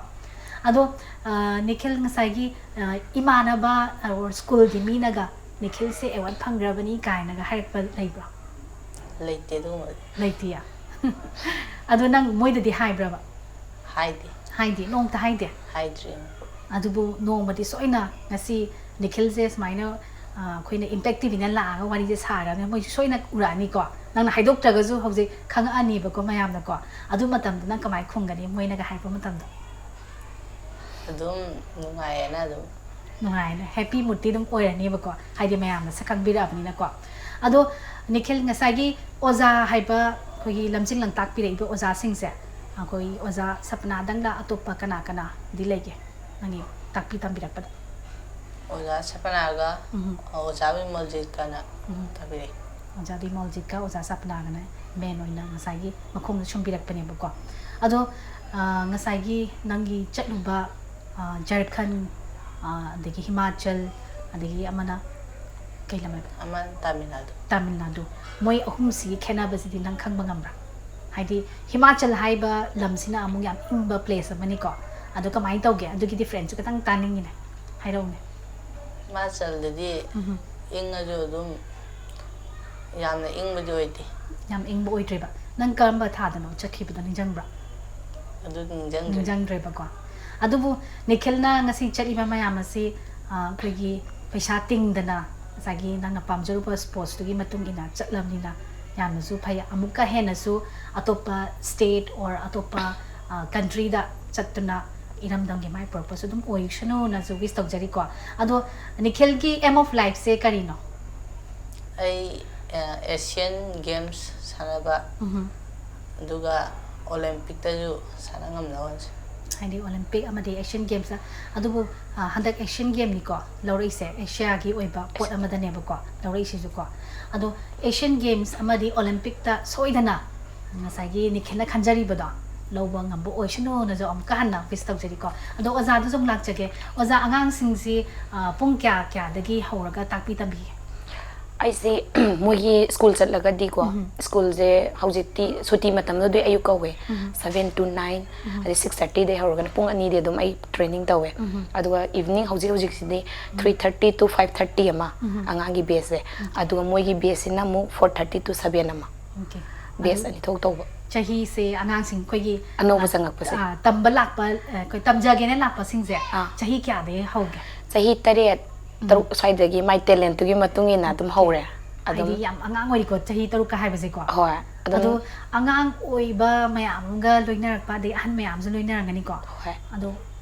ꯑꯗꯣ, ꯑ, ꯅꯤꯈꯤꯜ, ꯉꯁꯥꯏꯒꯤ, ꯑ, ꯏꯃꯥꯟꯅꯕ or ꯁ꯭ꯀꯨꯜꯒꯤ ꯃꯤꯅꯒ ꯅꯤꯈꯤꯜꯁꯦ ꯑꯦꯋꯥꯔꯗ ꯐꯪꯈ꯭ꯔꯕꯅꯤ ꯀꯥꯏꯅꯒ ꯍꯥꯏꯔꯛꯄ ꯂꯩꯕ꯭ꯔꯣ? ꯂꯩꯇꯦ ꯑꯗꯨꯒꯨꯝꯕꯗꯤ꯫ ꯂꯩꯇꯤꯌꯦ? ꯑꯗꯣ ꯅꯪ ꯃꯣꯏꯗꯗꯤ ꯍꯥꯏꯕ꯭ꯔꯕ? ꯍꯥꯏꯗꯦ꯫ ꯍꯥꯏꯗꯦ, ꯅꯣꯡꯃꯇ ꯍꯥꯏꯗꯦ? ꯍꯥꯏꯗ꯭ꯔꯤ꯫ ꯑꯗꯨꯕꯨ ꯅꯣꯡꯃꯗꯤ ꯁꯣꯏꯅ ꯉꯁꯤ ꯅꯤꯈꯤꯜꯁꯦ ꯁꯨꯃꯥꯏꯅ, ꯑ, ꯑꯩꯈꯣꯏꯅ ꯏꯝꯄꯦꯛ ꯇꯤꯚꯤꯅ ꯂꯥꯛꯑꯒ ꯋꯥꯔꯤꯁꯦ ꯁꯥꯔꯒ ꯃꯣꯏꯁꯨ ꯁꯣꯏꯅ ꯎꯔꯛꯑꯅꯤꯀꯣ꯫ ꯅꯪꯅ ꯍꯥꯏꯗꯣꯛꯇ꯭ꯔꯒꯁꯨ ꯍꯧꯖꯤꯛ ꯈꯪꯉꯛꯑꯅꯤꯕꯀꯣ ꯃꯌꯥꯝꯅꯀꯣ꯫ ꯑꯗꯨ ꯃꯇꯝꯗ ꯅꯪ ꯀꯃꯥꯏꯅ ꯈꯨꯝꯒꯅꯤ ꯃꯣꯏꯅꯒ ꯍꯥꯏꯔꯛꯄ ꯃꯇꯝꯗ? ꯑꯗꯨꯝ ꯅꯨꯡꯉꯥꯏꯌꯦꯅ ꯑꯗꯨꯝ꯫ ꯅꯨꯡꯉꯥꯏꯅ, ꯍꯦꯄꯤ ꯃꯨꯗꯇꯤ ꯑꯗꯨꯝ ꯑꯣꯏꯔꯅꯦꯕꯀꯣ, ꯍꯥꯏꯗꯤ ꯃꯌꯥꯝꯅ ꯁꯛ ꯈꯪꯕꯤꯔꯛꯑꯕꯅꯤꯅꯀꯣ꯫ ꯑꯗꯣ ꯅꯤꯈꯤꯜ, ꯉꯁꯥꯏꯒꯤ ꯑꯣꯖꯥ ꯍꯥꯏꯕ ꯑꯩꯈꯣꯏꯒꯤ ꯂꯝꯖꯤꯡ ꯂꯝꯇꯥꯛꯄꯤꯔꯛꯏꯕ ꯑꯣꯖꯥꯁꯤꯡꯁꯦ, ꯑꯩꯈꯣꯏ ꯑꯣꯖꯥ ꯁꯄꯅꯥꯗꯪꯂ ꯑꯇꯣꯞꯄ ꯀꯅꯥ ꯀꯅꯥꯗꯤ ꯂꯩꯒꯦ ꯅꯪꯒꯤ ꯇꯥꯛꯄꯤ ꯇꯝꯕꯤꯔꯛꯄꯗ? ꯑꯣꯖꯥ ꯁꯄꯅꯥꯒ ꯎꯝ꯫ ꯑꯣꯖꯥ ꯕꯤꯃꯣꯜꯖꯤꯠꯀꯅ ꯎꯝ꯫ ꯇꯥꯛꯄꯤꯔꯛꯏ꯫ ꯑꯣꯖꯥ ꯕꯤꯃꯣꯜꯖꯤꯠꯀ ꯑꯣꯖꯥ ꯁꯄꯅꯥꯒꯅ ꯃꯦꯟ ꯑꯣꯏꯅ ꯉꯁꯥꯏꯒꯤ ꯃꯈꯣꯡꯗ ꯁꯨꯝ ꯄꯤꯔꯛꯄꯅꯦꯕꯀꯣ꯫ ꯑꯗꯣ, ꯑ, ꯉꯁꯥꯏꯒꯤ ꯅꯪꯒꯤ ꯆꯠꯂꯨꯕ, ꯑ, ꯖꯔꯈꯟ, ꯑ, ꯑꯗꯒꯤ ꯍꯤꯃꯥꯆꯜ, ꯑꯗꯒꯤ ꯑꯃꯅ ꯀꯩ ꯂꯝ ꯍꯥꯏꯕ? ꯑꯃꯅ ꯇꯥꯃꯤꯜ ꯅꯥꯗꯨ꯫ ꯇꯥꯃꯤꯜ ꯅꯥꯗꯨ꯫ ꯃꯣꯏ ꯑꯍꯨꯝꯁꯤꯒꯤ ꯈꯦꯠꯅꯕꯁꯤꯗꯤ ꯅꯪ ꯈꯪꯕ ꯉꯝꯕ꯭ꯔꯥ? ꯍꯥꯏꯗꯤ ꯍꯤꯃꯥꯆꯜ ꯍꯥꯏꯕ ꯂꯝꯁꯤꯅ ꯑꯃꯨꯛ ꯌꯥꯝ ꯏꯪꯕ ꯄ꯭ꯂꯦꯁ ꯑꯃꯅꯤꯀꯣ꯫ ꯑꯗꯣ ꯀꯃꯥꯏꯅ ꯇꯧꯒꯦ? ꯑꯗꯨꯒꯤ ꯗꯤꯐ꯭ꯔꯦꯟꯁꯁꯨ ꯈꯤꯇꯪ ꯇꯥꯅꯤꯡꯉꯤꯅꯦ꯫ ꯍꯥꯏꯔꯛꯎꯅꯦ꯫ ꯍꯤꯃꯥꯆꯜꯗꯗꯤ ꯎꯝ꯫ ꯏꯪꯉꯁꯨ ꯑꯗꯨꯝ ꯌꯥꯝꯅ ꯏꯪꯕꯗꯤ ꯑꯣꯏꯗꯦ꯫ ꯌꯥꯝ ꯏꯪꯕ ꯑꯣꯏꯗ꯭ꯔꯤꯕ꯫ ꯅꯪ ꯀꯔꯝꯕ ꯊꯥꯗꯅꯣ ꯆꯠꯈꯤꯕꯗꯣ ꯅꯤꯡꯁꯤꯡꯕ꯭ꯔꯥ? ꯑꯗꯨ ꯅꯤꯡꯁꯤꯡꯗ꯭ꯔꯦ꯫ ꯅꯤꯡꯁꯤꯡꯗ꯭ꯔꯦꯕꯀꯣ꯫ ꯑꯗꯨꯕꯨ ꯅꯤꯈꯤꯜꯅ ꯉꯁꯤ ꯆꯠꯂꯤꯕ ꯃꯌꯥꯝ ꯑꯁꯤ, ꯑ, ꯑꯩꯈꯣꯏꯒꯤ ꯄꯩꯁꯥ ꯇꯤꯡꯗꯅ ꯉꯁꯥꯏꯒꯤ ꯅꯪꯅ ꯄꯥꯝꯖꯔꯨꯕ ꯁ꯭ꯄꯣꯔꯠꯁꯇꯨꯒꯤ ꯃꯇꯨꯡ ꯏꯟꯅ ꯆꯠꯂꯕꯅꯤꯅ ꯌꯥꯝꯅꯁꯨ ꯐꯩ꯫ ꯑꯃꯨꯛꯀ ꯍꯦꯟꯅꯁꯨ ꯑꯇꯣꯞꯄ ꯁ꯭ꯇꯦꯠ ꯑꯣꯔ ꯑꯇꯣꯞꯄ, ꯑ, ꯀꯟꯇ꯭ꯔꯤꯗ ꯆꯠꯇꯨꯅ ꯏꯔꯝꯗꯝꯒꯤ ꯃꯥꯏ ꯄꯨꯔꯛꯄꯁꯨ ꯑꯗꯨꯝ ꯑꯣꯏꯁꯅꯨꯅꯁꯨ ꯋꯤꯁ ꯇꯧꯖꯔꯤꯀꯣ꯫ ꯑꯗꯣ ꯅꯤꯈꯤꯜꯒꯤ ꯑꯦꯝ ꯑꯣꯐ ꯂꯥꯏꯐꯁꯦ ꯀꯔꯤꯅꯣ? ꯑꯩ, ꯑ, ꯑꯦꯁꯤꯌꯥꯟ ꯒꯦꯝꯁ ꯁꯥꯟꯅꯕ, ꯎꯝꯍꯨꯝ꯫ ꯑꯗꯨꯒ ꯑꯣꯂꯦꯝꯄꯤꯛꯇꯁꯨ ꯁꯥꯟꯅ ꯉꯝꯅꯕ ꯍꯣꯠꯅꯖꯩ꯫ ꯍꯥꯏꯗꯤ ꯑꯣꯂꯦꯝꯄꯤꯛ ꯑꯃꯗꯤ ꯑꯦꯁꯤꯌꯟ ꯒꯦꯝꯁꯇ꯫ ꯑꯗꯨꯕꯨ ꯑ, ꯍꯟꯗꯛ ꯑꯦꯁꯤꯌꯟ ꯒꯦꯝꯅꯤꯀꯣ ꯂꯧꯔꯛꯏꯁꯦ, ꯑꯦꯁꯤꯌꯥꯒꯤ ꯑꯣꯏꯕ ꯄꯣꯠ ꯑꯃꯗꯅꯦꯕꯀꯣ ꯂꯧꯔꯛꯏꯁꯤꯁꯨꯀꯣ꯫ ꯑꯗꯣ ꯑꯦꯁꯤꯌꯟ ꯒꯦꯝꯁ ꯑꯃꯗꯤ ꯑꯣꯂꯦꯝꯄꯤꯛꯇ ꯁꯣꯏꯗꯅ ꯉꯁꯥꯏꯒꯤ ꯅꯤꯈꯤꯜꯅ ꯈꯟꯖꯔꯤꯕꯗꯣ ꯂꯧꯕ ꯉꯝꯕ ꯑꯣꯏꯁꯅꯨꯅꯁꯨ ꯑꯃꯨꯛꯀ ꯍꯟꯅ ꯋꯤꯁ ꯇꯧꯖꯔꯤꯀꯣ꯫ ꯑꯗꯣ ꯑꯣꯖꯥꯗꯁꯨ ꯑꯃꯨꯛ ꯂꯥꯛꯆꯒꯦ꯫ ꯑꯣꯖꯥ, ꯑꯉꯥꯡꯁꯤꯡꯁꯤ ꯑ, ꯄꯨꯡ ꯀꯌꯥ ꯀꯌꯥꯗꯒꯤ ꯍꯧꯔꯒ ꯇꯥꯛꯄꯤ ꯇꯝꯕꯤꯒꯦ? ꯑꯩꯁꯤ ꯃꯣꯏꯒꯤ ꯁ꯭ꯀꯨꯜ ꯆꯠꯂꯒꯗꯤꯀꯣ, ꯁ꯭ꯀꯨꯜꯁꯦ ꯍꯧꯖꯤꯛꯇꯤ ꯁꯨꯇꯤ ꯃꯇꯝꯗꯨꯗꯤ ꯑꯌꯨꯛ ꯀꯧꯋꯦ, ꯁꯚꯦꯟ ꯇꯨ ꯅꯥꯏꯟ, ꯑꯗꯩ ꯁꯤꯛꯁ ꯊꯥꯔꯇꯤꯗꯩ ꯍꯧꯔꯒꯅ ꯄꯨꯡ ꯑꯅꯤꯗꯤ ꯑꯗꯨꯝ ꯑꯩ ꯇ꯭ꯔꯦꯅꯤꯡ ꯇꯧꯋꯦ꯫ ꯑꯗꯨꯒ ꯏꯚꯤꯅꯤꯡ ꯍꯧꯖꯤꯛ ꯍꯧꯖꯤꯛꯁꯤꯗꯤ three thirty to five thirty ꯑꯃ ꯑꯉꯥꯡꯒꯤ ꯕꯦꯁꯁꯦ, ꯑꯗꯨꯒ ꯃꯣꯏꯒꯤ ꯕꯦꯁꯁꯤꯅ ꯑꯃꯨꯛ ꯐꯣꯔ ꯊꯥꯔꯇꯤ ꯇꯨ ꯁꯚꯦꯟ ꯑꯃ ꯑꯣꯀꯦ꯫ ꯕꯦꯁ ꯑꯅꯤ ꯊꯣꯛ ꯇꯧꯕ꯫ ꯆꯍꯤꯁꯦ ꯑꯉꯥꯡꯁꯤꯡ ꯑꯩꯈꯣꯏꯒꯤ ꯑꯅꯧꯕ ꯑ, ꯆꯪꯉꯛꯄꯁꯦ꯫ ꯑ, ꯇꯝꯕ ꯂꯥꯛꯄ, ꯑ, ꯑꯩꯈꯣꯏ ꯇꯝꯖꯒꯦꯅ ꯂꯥꯛꯄꯁꯤꯡꯁꯦ ꯑꯥ꯫ ꯆꯍꯤ ꯀꯌꯥꯗꯒꯤ ꯍꯧꯒꯦ? ꯆꯍꯤ ꯇꯔꯦꯠ, ꯇꯔꯨꯛ ꯁ꯭ꯋꯥꯏꯗꯒꯤ ꯃꯥꯏ ꯇꯦꯂꯦꯟꯠꯇꯨꯒꯤ ꯃꯇꯨꯡ ꯏꯟꯅ ꯑꯗꯨꯝ ꯍꯧꯔꯦ꯫ ꯑꯗꯨꯝ ꯍꯥꯏꯗꯤ ꯌꯥꯝ ꯑꯉꯥꯡ ꯑꯣꯏꯔꯤꯀꯣ, ꯆꯍꯤ ꯇꯔꯨꯛꯀ ꯍꯥꯏꯕꯁꯦꯀꯣ꯫ ꯍꯣꯏ, ꯑꯗꯨꯝ ꯑꯗꯣ ꯑꯉꯥꯡ ꯑꯣꯏꯕ ꯃꯌꯥꯝ ꯑꯃꯒ ꯂꯣꯏꯅꯔꯛꯄ, ꯑꯗꯩ ꯑꯍꯟ ꯃꯌꯥꯝꯁꯨ ꯂꯣꯏꯅꯔꯝꯒꯅꯤꯀꯣ꯫ ꯍꯣꯏ꯫ ꯑꯗꯣ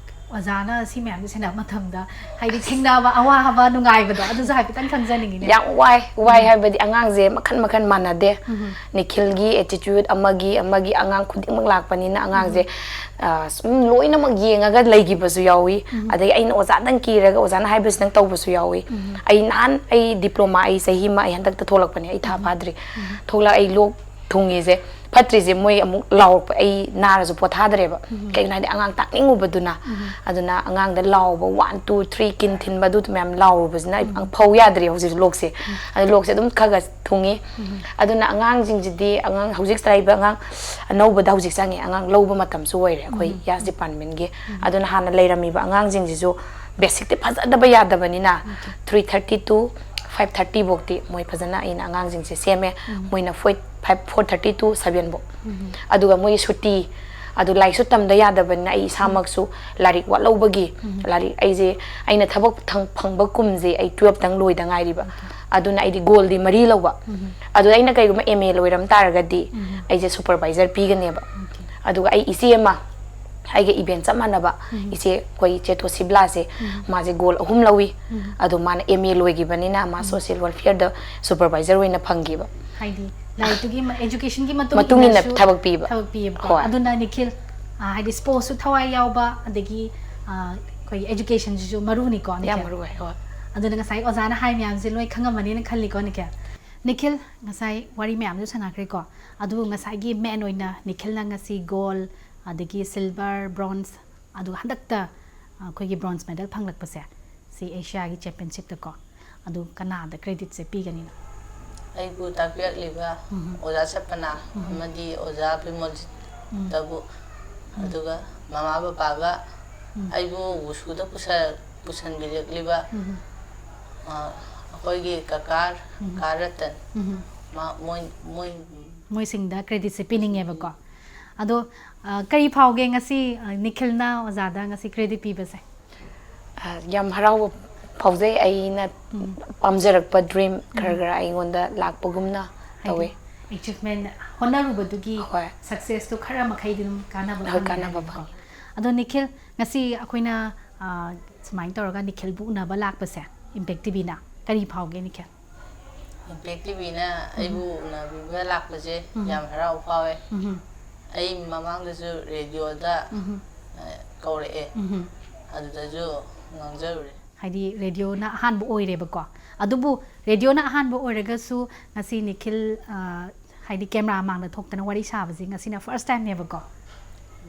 ꯑꯣꯖꯥꯅ ꯁꯤ ꯃꯌꯥꯝꯁꯦ ꯁꯦꯟꯅꯕ ꯃꯇꯝꯗ ꯍꯥꯏꯗꯤ ꯊꯦꯡꯅꯕ ꯑꯋꯥꯕ, ꯅꯨꯡꯉꯥꯏꯕꯗꯣ ꯑꯗꯨꯁꯨ ꯍꯥꯏꯐꯦꯠꯇꯪ ꯈꯪꯖꯅꯤꯡꯉꯤꯅꯦ꯫ ꯌꯥꯝ ꯋꯥꯏ꯫ ꯋꯥꯏ ꯍꯥꯏꯕꯗꯤ ꯑꯉꯥꯡꯁꯦ ꯃꯈꯟ ꯃꯈꯟ ꯃꯥꯟꯅꯗꯦ꯫ ꯅꯤꯈꯤꯜꯒꯤ ꯑꯦꯇꯤꯇ꯭ꯌꯨꯠ ꯑꯃꯒꯤ ꯑꯃꯒꯤ ꯑꯉꯥꯡ ꯈꯨꯗꯤꯡꯃꯛ ꯂꯥꯛꯄꯅꯤꯅ ꯑꯉꯥꯡꯁꯦ ꯑ, ꯁꯨꯝ ꯂꯣꯏꯅꯃꯛ ꯌꯦꯡꯉꯒ ꯂꯩꯈꯤꯕꯁꯨ ꯌꯥꯎꯏ꯫ ꯑꯗꯒꯤ ꯑꯩꯅ ꯑꯣꯖꯥꯗꯪ ꯀꯤꯔꯒ ꯑꯣꯖꯥꯅ ꯍꯥꯏꯕꯁꯤꯗꯪ ꯇꯧꯕꯁꯨ ꯌꯥꯎꯏ꯫ ꯑꯩ ꯅꯍꯥꯟ ꯑꯩ ꯗꯤꯄ꯭ꯂꯣꯃꯥ ꯑꯩ ꯆꯍꯤ ꯑꯃ ꯑꯩ ꯍꯟꯗꯛꯇ ꯊꯣꯛꯂꯛꯄꯅꯦ, ꯑꯩ ꯊꯥ ꯐꯥꯗ꯭ꯔꯤ꯫ ꯊꯣꯛꯂꯛ ꯑꯩ ꯂꯣꯛ ꯊꯨꯡꯉꯤꯁꯦ ꯐꯠꯇ꯭ꯔꯤꯁꯦ ꯃꯣꯏ ꯑꯃꯨꯛ ꯂꯥꯎꯔꯛꯄ, ꯑꯩ ꯅꯥꯔꯁꯨ ꯄꯣꯊꯥꯗ꯭ꯔꯦꯕ꯫ ꯀꯩꯒꯤꯅꯣ ꯍꯥꯏꯗꯤ ꯑꯉꯥꯡ ꯇꯥꯛꯅꯤꯡꯉꯨꯕꯗꯨꯅ꯫ ꯑꯗꯨꯅ ꯑꯉꯥꯡꯗ ꯂꯥꯎꯕ, ꯋꯥꯟ ꯇꯨ ꯊ꯭ꯔꯤ, ꯀꯤꯟ ꯊꯤꯟꯕ, ꯑꯗꯨ ꯃꯌꯥꯝ ꯂꯥꯎꯔꯨꯕꯁꯤꯅ ꯑꯩ ꯐꯧ ꯌꯥꯗ꯭ꯔꯦ ꯍꯧꯖꯤꯛ ꯂꯣꯛꯁꯦ꯫ ꯑꯗꯨ ꯂꯣꯛꯁꯦ ꯑꯗꯨꯝ ꯈꯔ ꯈꯔ ꯊꯨꯡꯉꯤ꯫ ꯑꯗꯨꯅ ꯑꯉꯥꯡꯁꯤꯡꯁꯤꯗꯤ, ꯑꯉꯥꯡ ꯍꯧꯖꯤꯛ ꯆꯠꯂꯛꯏꯕ ꯑꯉꯥꯡ ꯑꯅꯧꯕꯗ ꯍꯧꯖꯤꯛ ꯆꯪꯉꯦ, ꯑꯉꯥꯡ ꯂꯧꯕ ꯃꯇꯝꯁꯨ ꯑꯣꯏꯔꯦ ꯑꯩꯈꯣꯏ ꯌꯥꯁ ꯗꯤꯄꯥꯔꯠꯃꯦꯟꯒꯤ꯫ ꯑꯗꯨꯅ ꯍꯥꯟꯅ ꯂꯩꯔꯝꯃꯤꯕ ꯑꯉꯥꯡꯁꯤꯡꯁꯤꯁꯨ ꯕꯦꯁꯤꯛꯇꯤ ꯐꯖꯗꯕ ꯌꯥꯗꯕꯅꯤꯅ three thirty to five thirty ꯐꯥꯎꯗꯤ ꯃꯣꯏ ꯐꯖꯅ ꯑꯩꯅ ꯑꯉꯥꯡꯁꯤꯡꯁꯦ ꯁꯦꯝꯃꯦ꯫ ꯃꯣꯏꯅ four five, four thirty to seven ꯐꯥꯎ꯫ ꯑꯗꯨꯒ ꯃꯣꯏꯒꯤ ꯁꯨꯇꯤ, ꯑꯗꯨ ꯂꯥꯏꯔꯤꯛꯁꯨ ꯇꯝꯗ ꯌꯥꯗꯕꯅꯤꯅ ꯑꯩ ꯏꯁꯥꯃꯛꯁꯨ ꯂꯥꯏꯔꯤꯛ ꯋꯥꯠꯍꯧꯕꯒꯤ, ꯂꯥꯏꯔꯤꯛ ꯑꯩꯁꯦ, ꯑꯩꯅ ꯊꯕꯛ ꯊꯪ-, ꯐꯪꯕ ꯀꯨꯝꯁꯦ ꯑꯩ ꯇꯨꯋꯦꯜꯞꯇꯪ ꯂꯣꯏꯗ ꯉꯥꯏꯔꯤꯕ꯫ ꯑꯗꯨꯅ ꯑꯩꯗꯤ ꯒꯣꯜꯗꯤ ꯃꯔꯤ ꯂꯧꯕ꯫ ꯑꯗꯨꯗ ꯑꯩꯅ ꯀꯩꯒꯨꯝꯕ ꯑꯦꯝ ꯑꯦ ꯂꯣꯏꯔꯝ ꯇꯥꯔꯒꯗꯤ ꯑꯩꯁꯦ ꯁꯨꯄꯔꯚꯥꯏꯖꯔ ꯄꯤꯒꯅꯦꯕ꯫ ꯑꯗꯨꯒ ꯑꯩ ꯏꯆꯦ ꯑꯃ, ꯑꯩꯒ ꯏꯕꯦꯟ ꯆꯞ ꯃꯥꯟꯅꯕ ꯏꯆꯦ, ꯑꯩꯈꯣꯏ ꯏꯆꯦ ꯇꯣꯁꯤꯕꯂꯥꯁꯦ, ꯃꯥꯁꯦ ꯒꯣꯜ ꯑꯍꯨꯝ ꯂꯧꯏ꯫ ꯑꯗꯣ ꯃꯥꯅ ꯑꯦꯝ ꯑꯦ ꯂꯣꯏꯈꯤꯕꯅꯤꯅ ꯃꯥ ꯁꯣꯁꯤꯌꯦꯜ ꯋꯦꯜꯐꯤꯌꯔꯗ ꯁꯨꯄꯔꯚꯥꯏꯖꯔ ꯑꯣꯏꯅ ꯐꯪꯈꯤꯕ꯫ ꯍꯥꯏꯗꯤ ꯂꯥꯏꯔꯤꯛꯇꯨꯒꯤ ꯃ-, ꯑꯦꯖꯨꯀꯦꯁꯟꯒꯤ ꯃꯇꯨꯡ ꯃꯇꯨꯡ ꯏꯟꯅ ꯏꯟꯅꯁꯨ ꯊꯕꯛ ꯄꯤꯕ꯫ ꯊꯕꯛ ꯄꯤꯌꯦꯕꯀꯣ꯫ ꯍꯣꯏ꯫ ꯑꯗꯨꯅ ꯅꯤꯈꯤꯜ, ꯑꯥ, ꯍꯥꯏꯗꯤ ꯁ꯭ꯄꯣꯔꯠꯁꯁꯨ ꯊꯋꯥꯏ ꯌꯥꯎꯕ, ꯑꯗꯒꯤ, ꯑꯥ, ꯑꯩꯈꯣꯏꯒꯤ ꯑꯦꯖꯨꯀꯦꯁꯟꯁꯤꯁꯨ ꯃꯔꯨꯅꯤꯀꯣ, ꯌꯥꯝ ꯅꯤꯈꯤꯜ? ꯃꯔꯨ ꯑꯣꯏ, ꯍꯣꯏ꯫ ꯑꯗꯨꯅ ꯉꯁꯥꯏ ꯑꯣꯖꯥꯅ ꯍꯥꯏ ꯃꯌꯥꯝꯁꯦ ꯂꯣꯏ ꯈꯪꯉꯝꯃꯅꯤꯅ ꯈꯜꯂꯤꯀꯣ, ꯅꯤꯈꯤꯜ? ꯅꯤꯈꯤꯜ, ꯉꯁꯥꯏ ꯋꯥꯔꯤ ꯃꯌꯥꯝꯁꯨ ꯁꯥꯟꯅꯈ꯭ꯔꯦꯀꯣ, ꯑꯗꯨꯕꯨ ꯉꯁꯥꯏꯒꯤ ꯃꯦꯟ ꯑꯣꯏꯅ ꯅꯤꯈꯤꯜꯅ ꯉꯁꯤ ꯒꯣꯜ, ꯑꯗꯒꯤ ꯁꯤꯜꯚꯔ, ꯕ꯭ꯔꯣꯟꯖ, ꯑꯗꯨꯒ ꯍꯟꯗꯛꯇ, ꯑ, ꯑꯩꯈꯣꯏꯒꯤ ꯕ꯭ꯔꯣꯟꯖ ꯃꯦꯗꯜ ꯐꯪꯂꯛꯄꯁꯦ, ꯁꯤ ꯑꯦꯁꯤꯌꯥꯒꯤ ꯆꯦꯝꯄꯤꯌꯟꯁꯤꯞꯇꯀꯣ, ꯑꯗꯨ ꯀꯅꯥꯗ ꯀ꯭ꯔꯦꯗꯤꯠꯁꯦ ꯄꯤꯒꯅꯤꯅꯣ? ꯑꯩꯕꯨ ꯇꯥꯛꯄꯤꯔꯛꯂꯤꯕ ꯑꯣꯖꯥ ꯁꯄꯅꯥ ꯑꯃꯗꯤ ꯑꯣꯖꯥ ꯕꯤꯃꯣꯜꯖꯤꯠꯇꯕꯨ, ꯑꯗꯨꯒ ꯃꯃꯥ ꯕꯕꯥꯒ ꯑꯩꯕꯨ ꯋꯨꯁꯨꯗ ꯄꯨꯁ-, ꯄꯨꯁꯟꯕꯤꯔꯛꯂꯤꯕ, ꯑ, ꯑꯩꯈꯣꯏꯒꯤ ꯀꯀꯥ, ꯀꯥ ꯔꯇꯟ, ꯃꯥ-, ꯃꯣꯏ, ꯃꯣꯏ ꯃꯣꯏꯁꯤꯡꯗ ꯀ꯭ꯔꯦꯗꯤꯠꯁꯦ ꯄꯤꯅꯤꯡꯉꯦꯕꯀꯣ꯫ ꯑꯗꯣ, ꯑ, ꯀꯔꯤ ꯐꯥꯎꯒꯦ ꯉꯁꯤ, ꯑ, ꯅꯤꯈꯤꯜꯅ ꯑꯣꯖꯥꯗ ꯉꯁꯤ ꯀ꯭ꯔꯦꯗꯤꯠ ꯄꯤꯕꯁꯦ? ꯑ, ꯌꯥꯝ ꯍꯔꯥꯎꯕ ꯐꯥꯎꯖꯩ꯫ ꯑꯩꯅ ꯄꯥꯝꯖꯔꯛꯄ ꯗ꯭ꯔꯤꯝ ꯈꯔ ꯈꯔ ꯑꯩꯉꯣꯟꯗ ꯂꯥꯛꯄꯒꯨꯝꯅ ꯇꯧꯋꯦ꯫ ꯑꯦꯆꯤꯞꯃꯦꯟ, ꯍꯣꯠꯅꯔꯨꯕꯗꯨꯒꯤ ꯍꯣꯏ꯫ ꯁꯛꯁꯦꯁꯇꯣ ꯈꯔ ꯃꯈꯩꯗꯤ ꯑꯗꯨꯝ ꯀꯥꯟꯅꯕ ꯍꯣꯏ, ꯐꯪꯉꯦ ꯀꯥꯟꯅꯕ ꯍꯥꯏꯕꯀꯣ꯫ ꯐꯪꯉꯦ꯫ ꯑꯗꯣ ꯅꯤꯈꯤꯜ, ꯉꯁꯤ ꯑꯩꯈꯣꯏꯅ, ꯑ, ꯁꯨꯃꯥꯏꯅ ꯇꯧꯔꯒ ꯅꯤꯈꯤꯜꯕꯨ ꯎꯅꯕ ꯂꯥꯛꯄꯁꯦ, ꯏꯝꯄꯦꯛ ꯇꯤꯚꯤꯅ ꯀꯔꯤ ꯐꯥꯎꯒꯦ, ꯅꯤꯈꯤꯜ? ꯏꯝꯄꯦꯛ ꯇꯤꯚꯤꯅ ꯑꯩꯕꯨ ꯎꯅꯕꯤꯕ ꯂꯥꯛꯄꯁꯦ ꯌꯥꯝ ꯍꯔꯥꯎꯕ ꯐꯥꯎꯋꯦ꯫ ꯑꯩ ꯃꯃꯥꯡꯗꯁꯨ ꯔꯦꯗꯤꯑꯣꯗ, ꯑ, ꯀꯧꯔꯛꯑꯦ꯫ ꯑꯗꯨꯗꯁꯨ ꯉꯥꯡꯖꯔꯨꯔꯦ꯫ ꯍꯥꯏꯗꯤ ꯔꯦꯗꯤꯑꯣꯅ ꯑꯍꯥꯟꯕ ꯑꯣꯏꯔꯦꯕꯀꯣ꯫ ꯑꯗꯨꯕꯨ ꯔꯦꯗꯤꯑꯣꯅ ꯑꯍꯥꯟꯕ ꯑꯣꯏꯔꯒꯁꯨ ꯉꯁꯤ ꯅꯤꯈꯤꯜ, ꯑ, ꯍꯥꯏꯗꯤ ꯀꯦꯃꯦꯔꯥ ꯃꯥꯡꯗ ꯊꯣꯛꯇꯅ ꯋꯥꯔꯤ ꯁꯥꯕꯁꯤ ꯉꯁꯤꯅ ꯐꯥꯔꯁ ꯇꯥꯏꯝꯅꯦꯕꯀꯣ꯫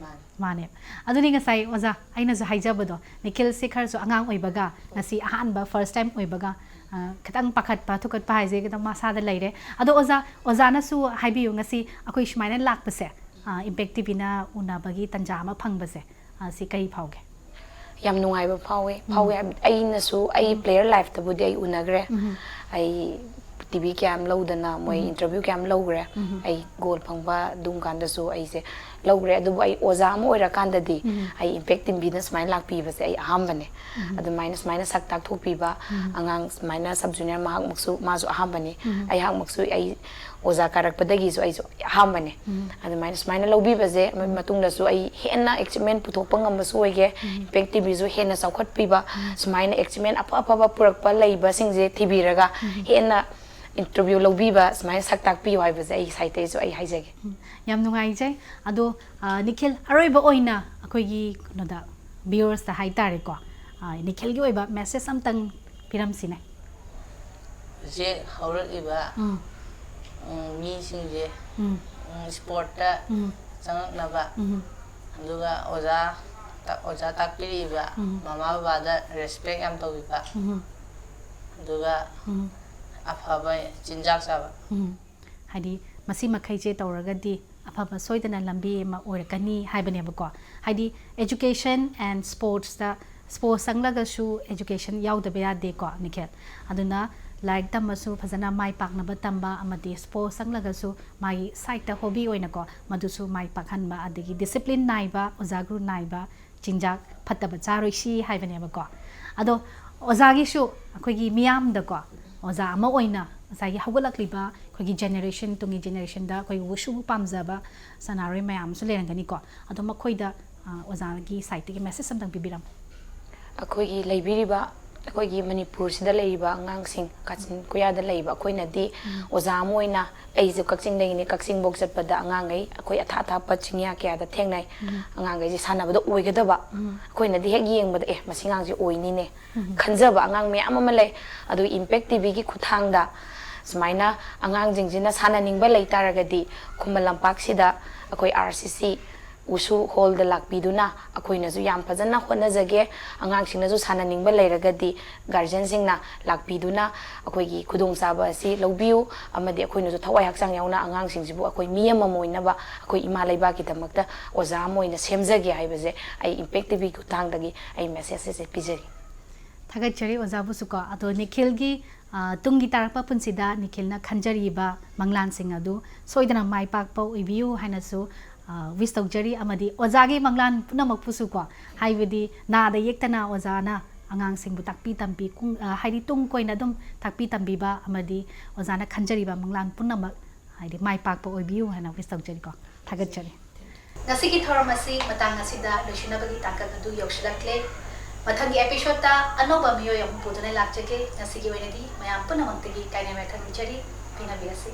ꯃꯥꯅꯦ꯫ ꯃꯥꯅꯦ꯫ ꯑꯗꯨꯅꯤ ꯉꯁꯥꯏ ꯑꯣꯖꯥ ꯑꯩꯅꯁꯨ ꯍꯥꯏꯖꯕꯗꯣ, ꯅꯤꯈꯤꯜꯁꯦ ꯈꯔꯁꯨ ꯑꯉꯥꯡ ꯑꯣꯏꯕꯒ ꯉꯁꯤ ꯑꯍꯥꯟꯕ ꯐꯥꯔꯁ ꯇꯥꯏꯝ ꯑꯣꯏꯕꯒ, ꯑ, ꯈꯤꯇꯪ ꯄꯥꯈꯠꯄ ꯊꯨꯀꯠꯄ ꯍꯥꯏꯁꯦ ꯈꯤꯇꯪ ꯃꯁꯥꯗ ꯂꯩꯔꯦ꯫ ꯑꯗꯣ ꯑꯣꯖꯥ, ꯑꯣꯖꯥꯅꯁꯨ ꯍꯥꯏꯕꯤꯌꯨ, ꯉꯁꯤ ꯑꯩꯈꯣꯏ ꯁꯨꯃꯥꯏꯅ ꯂꯥꯛꯄꯁꯦ, ꯑ, ꯏꯝꯄꯦꯛ ꯇꯤꯚꯤꯅ ꯎꯅꯕꯒꯤ ꯇꯟꯖꯥ ꯑꯃ ꯐꯪꯕꯁꯦ, ꯑ, ꯁꯤ ꯀꯔꯤ ꯐꯥꯎꯒꯦ? ꯌꯥꯝ ꯅꯨꯡꯉꯥꯏꯕ ꯐꯥꯎꯋꯦ꯫ ꯐꯥꯎꯋꯦ ꯍꯥꯏꯕꯗꯤ ꯑꯩꯅꯁꯨ ꯑꯩ ꯄ꯭ꯂꯦꯌꯔ ꯂꯥꯏꯐꯇꯕꯨꯗꯤ ꯑꯩ ꯎꯅꯈ꯭ꯔꯦ꯫ ꯑꯩ ꯇꯤ ꯚꯤ ꯀꯌꯥꯝ ꯂꯧꯗꯅ ꯃꯣꯏ ꯏꯟꯇꯔꯚ꯭ꯌꯨ ꯀꯌꯥꯝ ꯂꯧꯈ꯭ꯔꯦ꯫ ꯑꯩ ꯒꯣꯜ ꯐꯪꯕ ꯑꯗꯨꯝ ꯀꯥꯟꯗꯁꯨ ꯑꯩꯁꯦ ꯂꯧꯈ꯭ꯔꯦ꯫ ꯑꯗꯨꯕꯨ ꯑꯩ ꯑꯣꯖꯥ ꯑꯃ ꯑꯣꯏꯔꯀꯥꯟꯗꯗꯤ ꯑꯩ ꯏꯝꯄꯦꯛ ꯇꯤꯚꯤꯅ ꯁꯨꯃꯥꯏꯅ ꯂꯥꯛꯄꯤꯕꯁꯦ ꯑꯩ ꯑꯍꯥꯟꯕꯅꯦ꯫ ꯑꯗꯨꯃꯥꯏꯅ ꯁꯨꯃꯥꯏꯅ ꯁꯛ ꯇꯥꯛꯊꯣꯛꯄꯤꯕ ꯑꯉꯥꯡ ꯁꯨꯃꯥꯏꯅ ꯁꯕ ꯖꯨꯅꯤꯌꯔ ꯃꯍꯥꯛꯃꯛꯁꯨ, ꯃꯥꯁꯨ ꯑꯍꯥꯟꯕꯅꯤ꯫ ꯑꯩꯍꯥꯛꯃꯛꯁꯨ ꯑꯩ ꯑꯣꯖꯥ ꯀꯥꯔꯛꯄꯗꯒꯤꯁꯨ ꯑꯩꯁꯨ ꯑꯍꯥꯟꯕꯅꯦ꯫ ꯑꯗꯨꯃꯥꯏꯅ ꯁꯨꯃꯥꯏꯅ ꯂꯧꯕꯤꯕꯁꯦ ꯃ-, ꯃꯇꯨꯡꯗꯁꯨ ꯑꯩ ꯍꯦꯟꯅ ꯑꯦꯆꯤꯞꯃꯦꯟ ꯄꯨꯊꯣꯛꯄ ꯉꯝꯕꯁꯨ ꯑꯣꯏꯒꯦ꯫ ꯏꯝꯄꯦꯛ ꯇꯤꯚꯤꯁꯨ ꯍꯦꯟꯅ ꯆꯥꯎꯈꯠꯄꯤꯕ, ꯁꯨꯃꯥꯏꯅ ꯑꯦꯆꯤꯞꯃꯦꯟ ꯑꯐ ꯑꯐꯕ ꯄꯨꯔꯛꯄ ꯂꯩꯕꯁꯤꯡꯁꯦ ꯊꯤꯕꯤꯔꯒ ꯍꯦꯟꯅ ꯏꯟꯇꯔꯚ꯭ꯌꯨ ꯂꯧꯕꯤꯕ, ꯁꯨꯃꯥꯏꯅ ꯁꯛ ꯇꯥꯛꯄꯤꯌꯨ ꯍꯥꯏꯕꯁꯦ ꯑꯩꯒꯤ ꯁꯥꯏꯠꯇꯩꯁꯨ ꯑꯩ ꯍꯥꯏꯖꯒꯦ꯫ ꯌꯥꯝ ꯅꯨꯡꯉꯥꯏꯖꯩ꯫ ꯑꯗꯣ ꯑ, ꯅꯤꯈꯤꯜ, ꯑꯔꯣꯏꯕ ꯑꯣꯏꯅ ꯑꯩꯈꯣꯏꯒꯤ ꯀꯩꯅꯣꯗ, ꯚ꯭ꯌꯨꯋꯔꯁꯇ ꯍꯥꯏꯇꯥꯔꯦꯀꯣ, ꯑ, ꯅꯤꯈꯤꯜꯒꯤ ꯑꯣꯏꯕ ꯃꯦꯁꯦꯖ ꯑꯝꯇꯪ ꯄꯤꯔꯝꯁꯤꯅꯦ꯫ ꯍꯧꯖꯤꯛ ꯍꯧꯔꯛꯂꯤꯕ ꯎꯝ, ꯎꯝ, ꯃꯤꯁꯤꯡꯁꯦ ꯎꯝ, ꯎꯝ, ꯏꯁꯄꯣꯔꯠꯇ ꯎꯝ, ꯆꯪꯉꯛꯅꯕ, ꯎꯝ, ꯑꯗꯨꯒ ꯑꯣꯖꯥ ꯇ- ꯑꯣꯖꯥ ꯇꯥꯛꯄꯤꯔꯛꯏꯕ ꯎꯝ. ꯃꯃꯥ ꯕꯕꯥꯗ ꯔꯦꯁꯄꯦꯛ ꯌꯥꯝ ꯇꯧꯕꯤꯕ, ꯎꯝ, ꯑꯗꯨꯒ ꯎꯝ. ꯑꯐꯕ ꯆꯤꯟꯖꯥꯛ ꯆꯥꯕ꯫ ꯎꯝ. ꯍꯥꯏꯗꯤ ꯃꯁꯤ ꯃꯈꯩꯁꯦ ꯇꯧꯔꯒꯗꯤ ꯑꯐꯕ ꯁꯣꯏꯗꯅ ꯂꯝꯕꯤ ꯑꯃ ꯑꯣꯏꯔꯛꯀꯅꯤ ꯍꯥꯏꯕꯅꯦꯕꯀꯣ꯫ ꯍꯥꯏꯗꯤ education and sportsꯇ, ꯁ꯭ꯄꯣꯔꯠꯁ ꯆꯪꯂꯒꯁꯨ education ꯌꯥꯎꯗꯕ ꯌꯥꯗꯦꯀꯣ, ꯅꯤꯈꯤꯜ꯫ ꯑꯗꯨꯅ ꯂꯥꯏꯔꯤꯛ ꯇꯝꯃꯁꯨ ꯐꯖꯅ ꯃꯥꯏ ꯄꯥꯛꯅꯕ ꯇꯝꯕ, ꯑꯃꯗꯤ ꯁ꯭ꯄꯣꯔꯠꯁ ꯆꯪꯂꯒꯁꯨ ꯃꯥꯒꯤ ꯁꯥꯏꯠꯇ ꯍꯣꯕꯤ ꯑꯣꯏꯅꯀꯣ, ꯃꯗꯨꯁꯨ ꯃꯥꯏ ꯄꯥꯛꯍꯟꯕ, ꯑꯗꯒꯤ ꯗꯤꯁꯤꯄ꯭ꯂꯤꯟ ꯅꯥꯏꯕ, ꯑꯣꯖꯥ ꯒꯨꯔꯨ ꯅꯥꯏꯕ, ꯆꯤꯟꯖꯥꯛ ꯐꯠꯇꯕ ꯆꯥꯔꯣꯏꯁꯤ ꯍꯥꯏꯕꯅꯦꯕꯀꯣ꯫ ꯑꯗꯣ ꯑꯣꯖꯥꯒꯤꯁꯨ ꯑꯩꯈꯣꯏꯒꯤ ꯃꯤꯌꯥꯝꯗꯀꯣ, ꯑꯣꯖꯥ ꯑꯃ ꯑꯣꯏꯅ ꯉꯁꯥꯏꯒꯤ ꯍꯧꯒꯠꯂꯛꯂꯤꯕ ꯑꯩꯈꯣꯏꯒꯤ ꯖꯦꯅꯦꯔꯦꯁꯟ, ꯇꯨꯡꯒꯤ ꯖꯦꯅꯦꯔꯦꯁꯟꯗ ꯑꯩꯈꯣꯏꯒꯤ ꯋꯨꯁꯨꯕꯨ ꯄꯥꯝꯖꯕ ꯁꯥꯟꯅꯔꯣꯏ ꯃꯌꯥꯝ ꯑꯃꯁꯨ ꯂꯩꯔꯝꯒꯅꯤꯀꯣ꯫ ꯑꯗꯣ ꯃꯈꯣꯏꯗ, ꯑ, ꯑꯣꯖꯥꯒꯤ ꯁꯥꯏꯠꯇꯒꯤ ꯃꯦꯁꯦꯖ ꯑꯝꯇꯪ ꯄꯤꯕꯤꯔꯝꯃꯨ꯫ ꯑꯩꯈꯣꯏꯒꯤ ꯂꯩꯕꯤꯔꯤꯕ, ꯑꯩꯈꯣꯏꯒꯤ ꯃꯅꯤꯄꯨꯔꯁꯤꯗ ꯂꯩꯔꯤꯕ ꯑꯉꯥꯡꯁꯤꯡ, ꯀꯥꯆꯤꯟ ꯀꯣꯌꯥꯗ ꯂꯩꯕ, ꯑꯩꯈꯣꯏꯅꯗꯤ ꯑꯣꯖꯥ ꯑꯃ ꯑꯣꯏꯅ, ꯑꯩꯁꯨ ꯀꯛꯆꯤꯡꯗꯒꯤꯅꯤ, ꯀꯛꯆꯤꯡꯐꯧ ꯆꯠꯄꯗ ꯑꯉꯥꯡꯈꯩ, ꯑꯩꯈꯣꯏ ꯑꯊꯥ ꯑꯊꯥꯞꯄ ꯆꯤꯡꯌꯥ ꯀꯌꯥꯗ ꯊꯦꯡꯅꯩ꯫ ꯑꯉꯥꯡꯈꯩꯁꯦ ꯁꯥꯟꯅꯕꯗ ꯑꯣꯏꯒꯗꯕ, ꯑꯩꯈꯣꯏꯅꯗꯤ ꯍꯦꯛ ꯌꯦꯡꯕꯗ, "ꯑꯦ, ꯃꯁꯤ ꯑꯉꯥꯡꯁꯦ ꯑꯣꯏꯅꯤꯅꯦ" ꯈꯟꯖꯕ ꯑꯉꯥꯡ ꯃꯌꯥꯝ ꯑꯃ ꯂꯩ꯫ ꯑꯗꯨ ꯏꯝꯄꯦꯛ ꯇꯤꯚꯤꯒꯤ ꯈꯨꯠꯊꯥꯡꯗ ꯁꯨꯃꯥꯏꯅ ꯑꯉꯥꯡꯁꯤꯡꯁꯤꯅ ꯁꯥꯟꯅꯅꯤꯡꯕ ꯂꯩ ꯇꯥꯔꯒꯗꯤ, ꯈꯨꯃꯟ ꯂꯝꯄꯥꯛꯁꯤꯗ ꯑꯩꯈꯣꯏ ꯑꯥꯔ ꯁꯤ ꯁꯤ ꯋꯨꯁꯨ ꯍꯣꯜꯗ ꯂꯥꯛꯄꯤꯗꯨꯅ, ꯑꯩꯈꯣꯏꯅꯁꯨ ꯌꯥꯝ ꯐꯖꯅ ꯍꯣꯠꯅꯖꯒꯦ, ꯑꯉꯥꯡꯁꯤꯡꯅꯁꯨ ꯁꯥꯟꯅꯅꯤꯡꯕ ꯂꯩꯔꯒꯗꯤ ꯒꯥꯔꯖꯤꯌꯟꯁꯤꯡꯅ ꯂꯥꯛꯄꯤꯗꯨꯅ ꯑꯩꯈꯣꯏꯒꯤ ꯈꯨꯗꯣꯡꯆꯥꯕ ꯑꯁꯤ ꯂꯧꯕꯤꯌꯨ, ꯑꯃꯗꯤ ꯑꯩꯈꯣꯏꯅꯁꯨ ꯊꯋꯥꯏ ꯍꯛꯆꯥꯡ ꯌꯥꯎꯅ ꯑꯉꯥꯡꯁꯤꯡꯁꯤꯕꯨ ꯑꯩꯈꯣꯏ ꯃꯤ ꯑꯃꯃꯝ ꯑꯣꯏꯅꯕ ꯑꯩꯈꯣꯏ ꯏꯃꯥ ꯂꯩꯕꯥꯛꯀꯤꯗꯃꯛꯇ ꯑꯣꯖꯥ ꯑꯃ ꯑꯣꯏꯅ ꯁꯦꯝꯖꯒꯦ ꯍꯥꯏꯕꯁꯦ ꯑꯩ ꯏꯝꯄꯦꯛ ꯇꯤꯚꯤꯒꯤ ꯈꯨꯠꯊꯥꯡꯗꯒꯤ ꯑꯩ ꯃꯦꯁꯦꯖ ꯑꯁꯦ ꯄꯤꯖꯔꯤ꯫ ꯊꯥꯒꯠꯆꯔꯤ ꯑꯣꯖꯥꯕꯨꯁꯨꯀꯣ꯫ ꯑꯗꯣ ꯅꯤꯈꯤꯜꯒꯤ, ꯑ, ꯇꯨꯡꯒꯤ ꯇꯥꯔꯛꯄ ꯄꯨꯟꯁꯤꯗ ꯅꯤꯈꯤꯜꯅ ꯈꯟꯖꯔꯤꯕ ꯃꯪꯂꯥꯟꯁꯤꯡ ꯑꯗꯨ ꯁꯣꯏꯗꯅ ꯃꯥꯏ ꯄꯥꯛꯄ ꯑꯣꯏꯕꯤꯌꯨ ꯍꯥꯏꯅꯁꯨ, ꯑ, ꯋꯤꯁ ꯇꯧꯖꯔꯤ꯫ ꯑꯃꯗꯤ ꯑꯣꯖꯥꯒꯤ ꯃꯪꯂꯥꯟ ꯄꯨꯝꯅꯃꯛꯄꯨꯁꯨꯀꯣ, ꯍꯥꯏꯕꯗꯤ ꯅꯥꯗ ꯌꯦꯛꯇꯅ ꯑꯣꯖꯥꯅ ꯑꯉꯥꯡꯁꯤꯡꯕꯨ ꯇꯥꯛꯄꯤ ꯇꯝꯕꯤ, ꯀꯨꯡ-, ꯑ, ꯍꯥꯏꯗꯤ ꯇꯨꯡ ꯀꯣꯏꯅ ꯑꯗꯨꯝ ꯇꯥꯛꯄꯤ ꯇꯝꯕꯤꯕ, ꯑꯃꯗꯤ ꯑꯣꯖꯥꯅ ꯈꯟꯖꯔꯤꯕ ꯃꯪꯂꯥꯟ ꯄꯨꯝꯅꯃꯛ ꯍꯥꯏꯗꯤ ꯃꯥꯏ ꯄꯥꯛꯄ ꯑꯣꯏꯕꯤꯌꯨ ꯍꯥꯏꯅ ꯋꯤꯁ ꯇꯧꯖꯔꯤꯀꯣ꯫ ꯊꯥꯒꯠꯆꯔꯤ꯫ ꯉꯁꯤꯒꯤ ꯊꯧꯔꯝ ꯑꯁꯤ ꯃꯇꯥꯡ ꯑꯁꯤꯗ ꯂꯣꯏꯁꯤꯟꯅꯕꯒꯤ ꯇꯥꯡꯀꯛ ꯑꯗꯨ ꯌꯧꯁꯤꯜꯂꯛꯂꯦ꯫ ꯃꯊꯪꯒꯤ ꯑꯦꯄꯤꯁꯣꯗꯇ ꯑꯅꯧꯕ ꯃꯤꯑꯣꯏ ꯑꯃ ꯄꯨꯗꯨꯅ ꯂꯥꯛꯆꯒꯦ꯫ ꯉꯁꯤꯒꯤ ꯑꯣꯏꯅꯗꯤ ꯃꯌꯥꯝ ꯄꯨꯝꯅꯃꯛꯇꯒꯤ ꯀꯥꯏꯅ ꯌꯥꯊꯪ ꯅꯤꯖꯔꯤ꯫ ꯄꯦꯟꯅꯕꯤꯔꯁꯤ꯫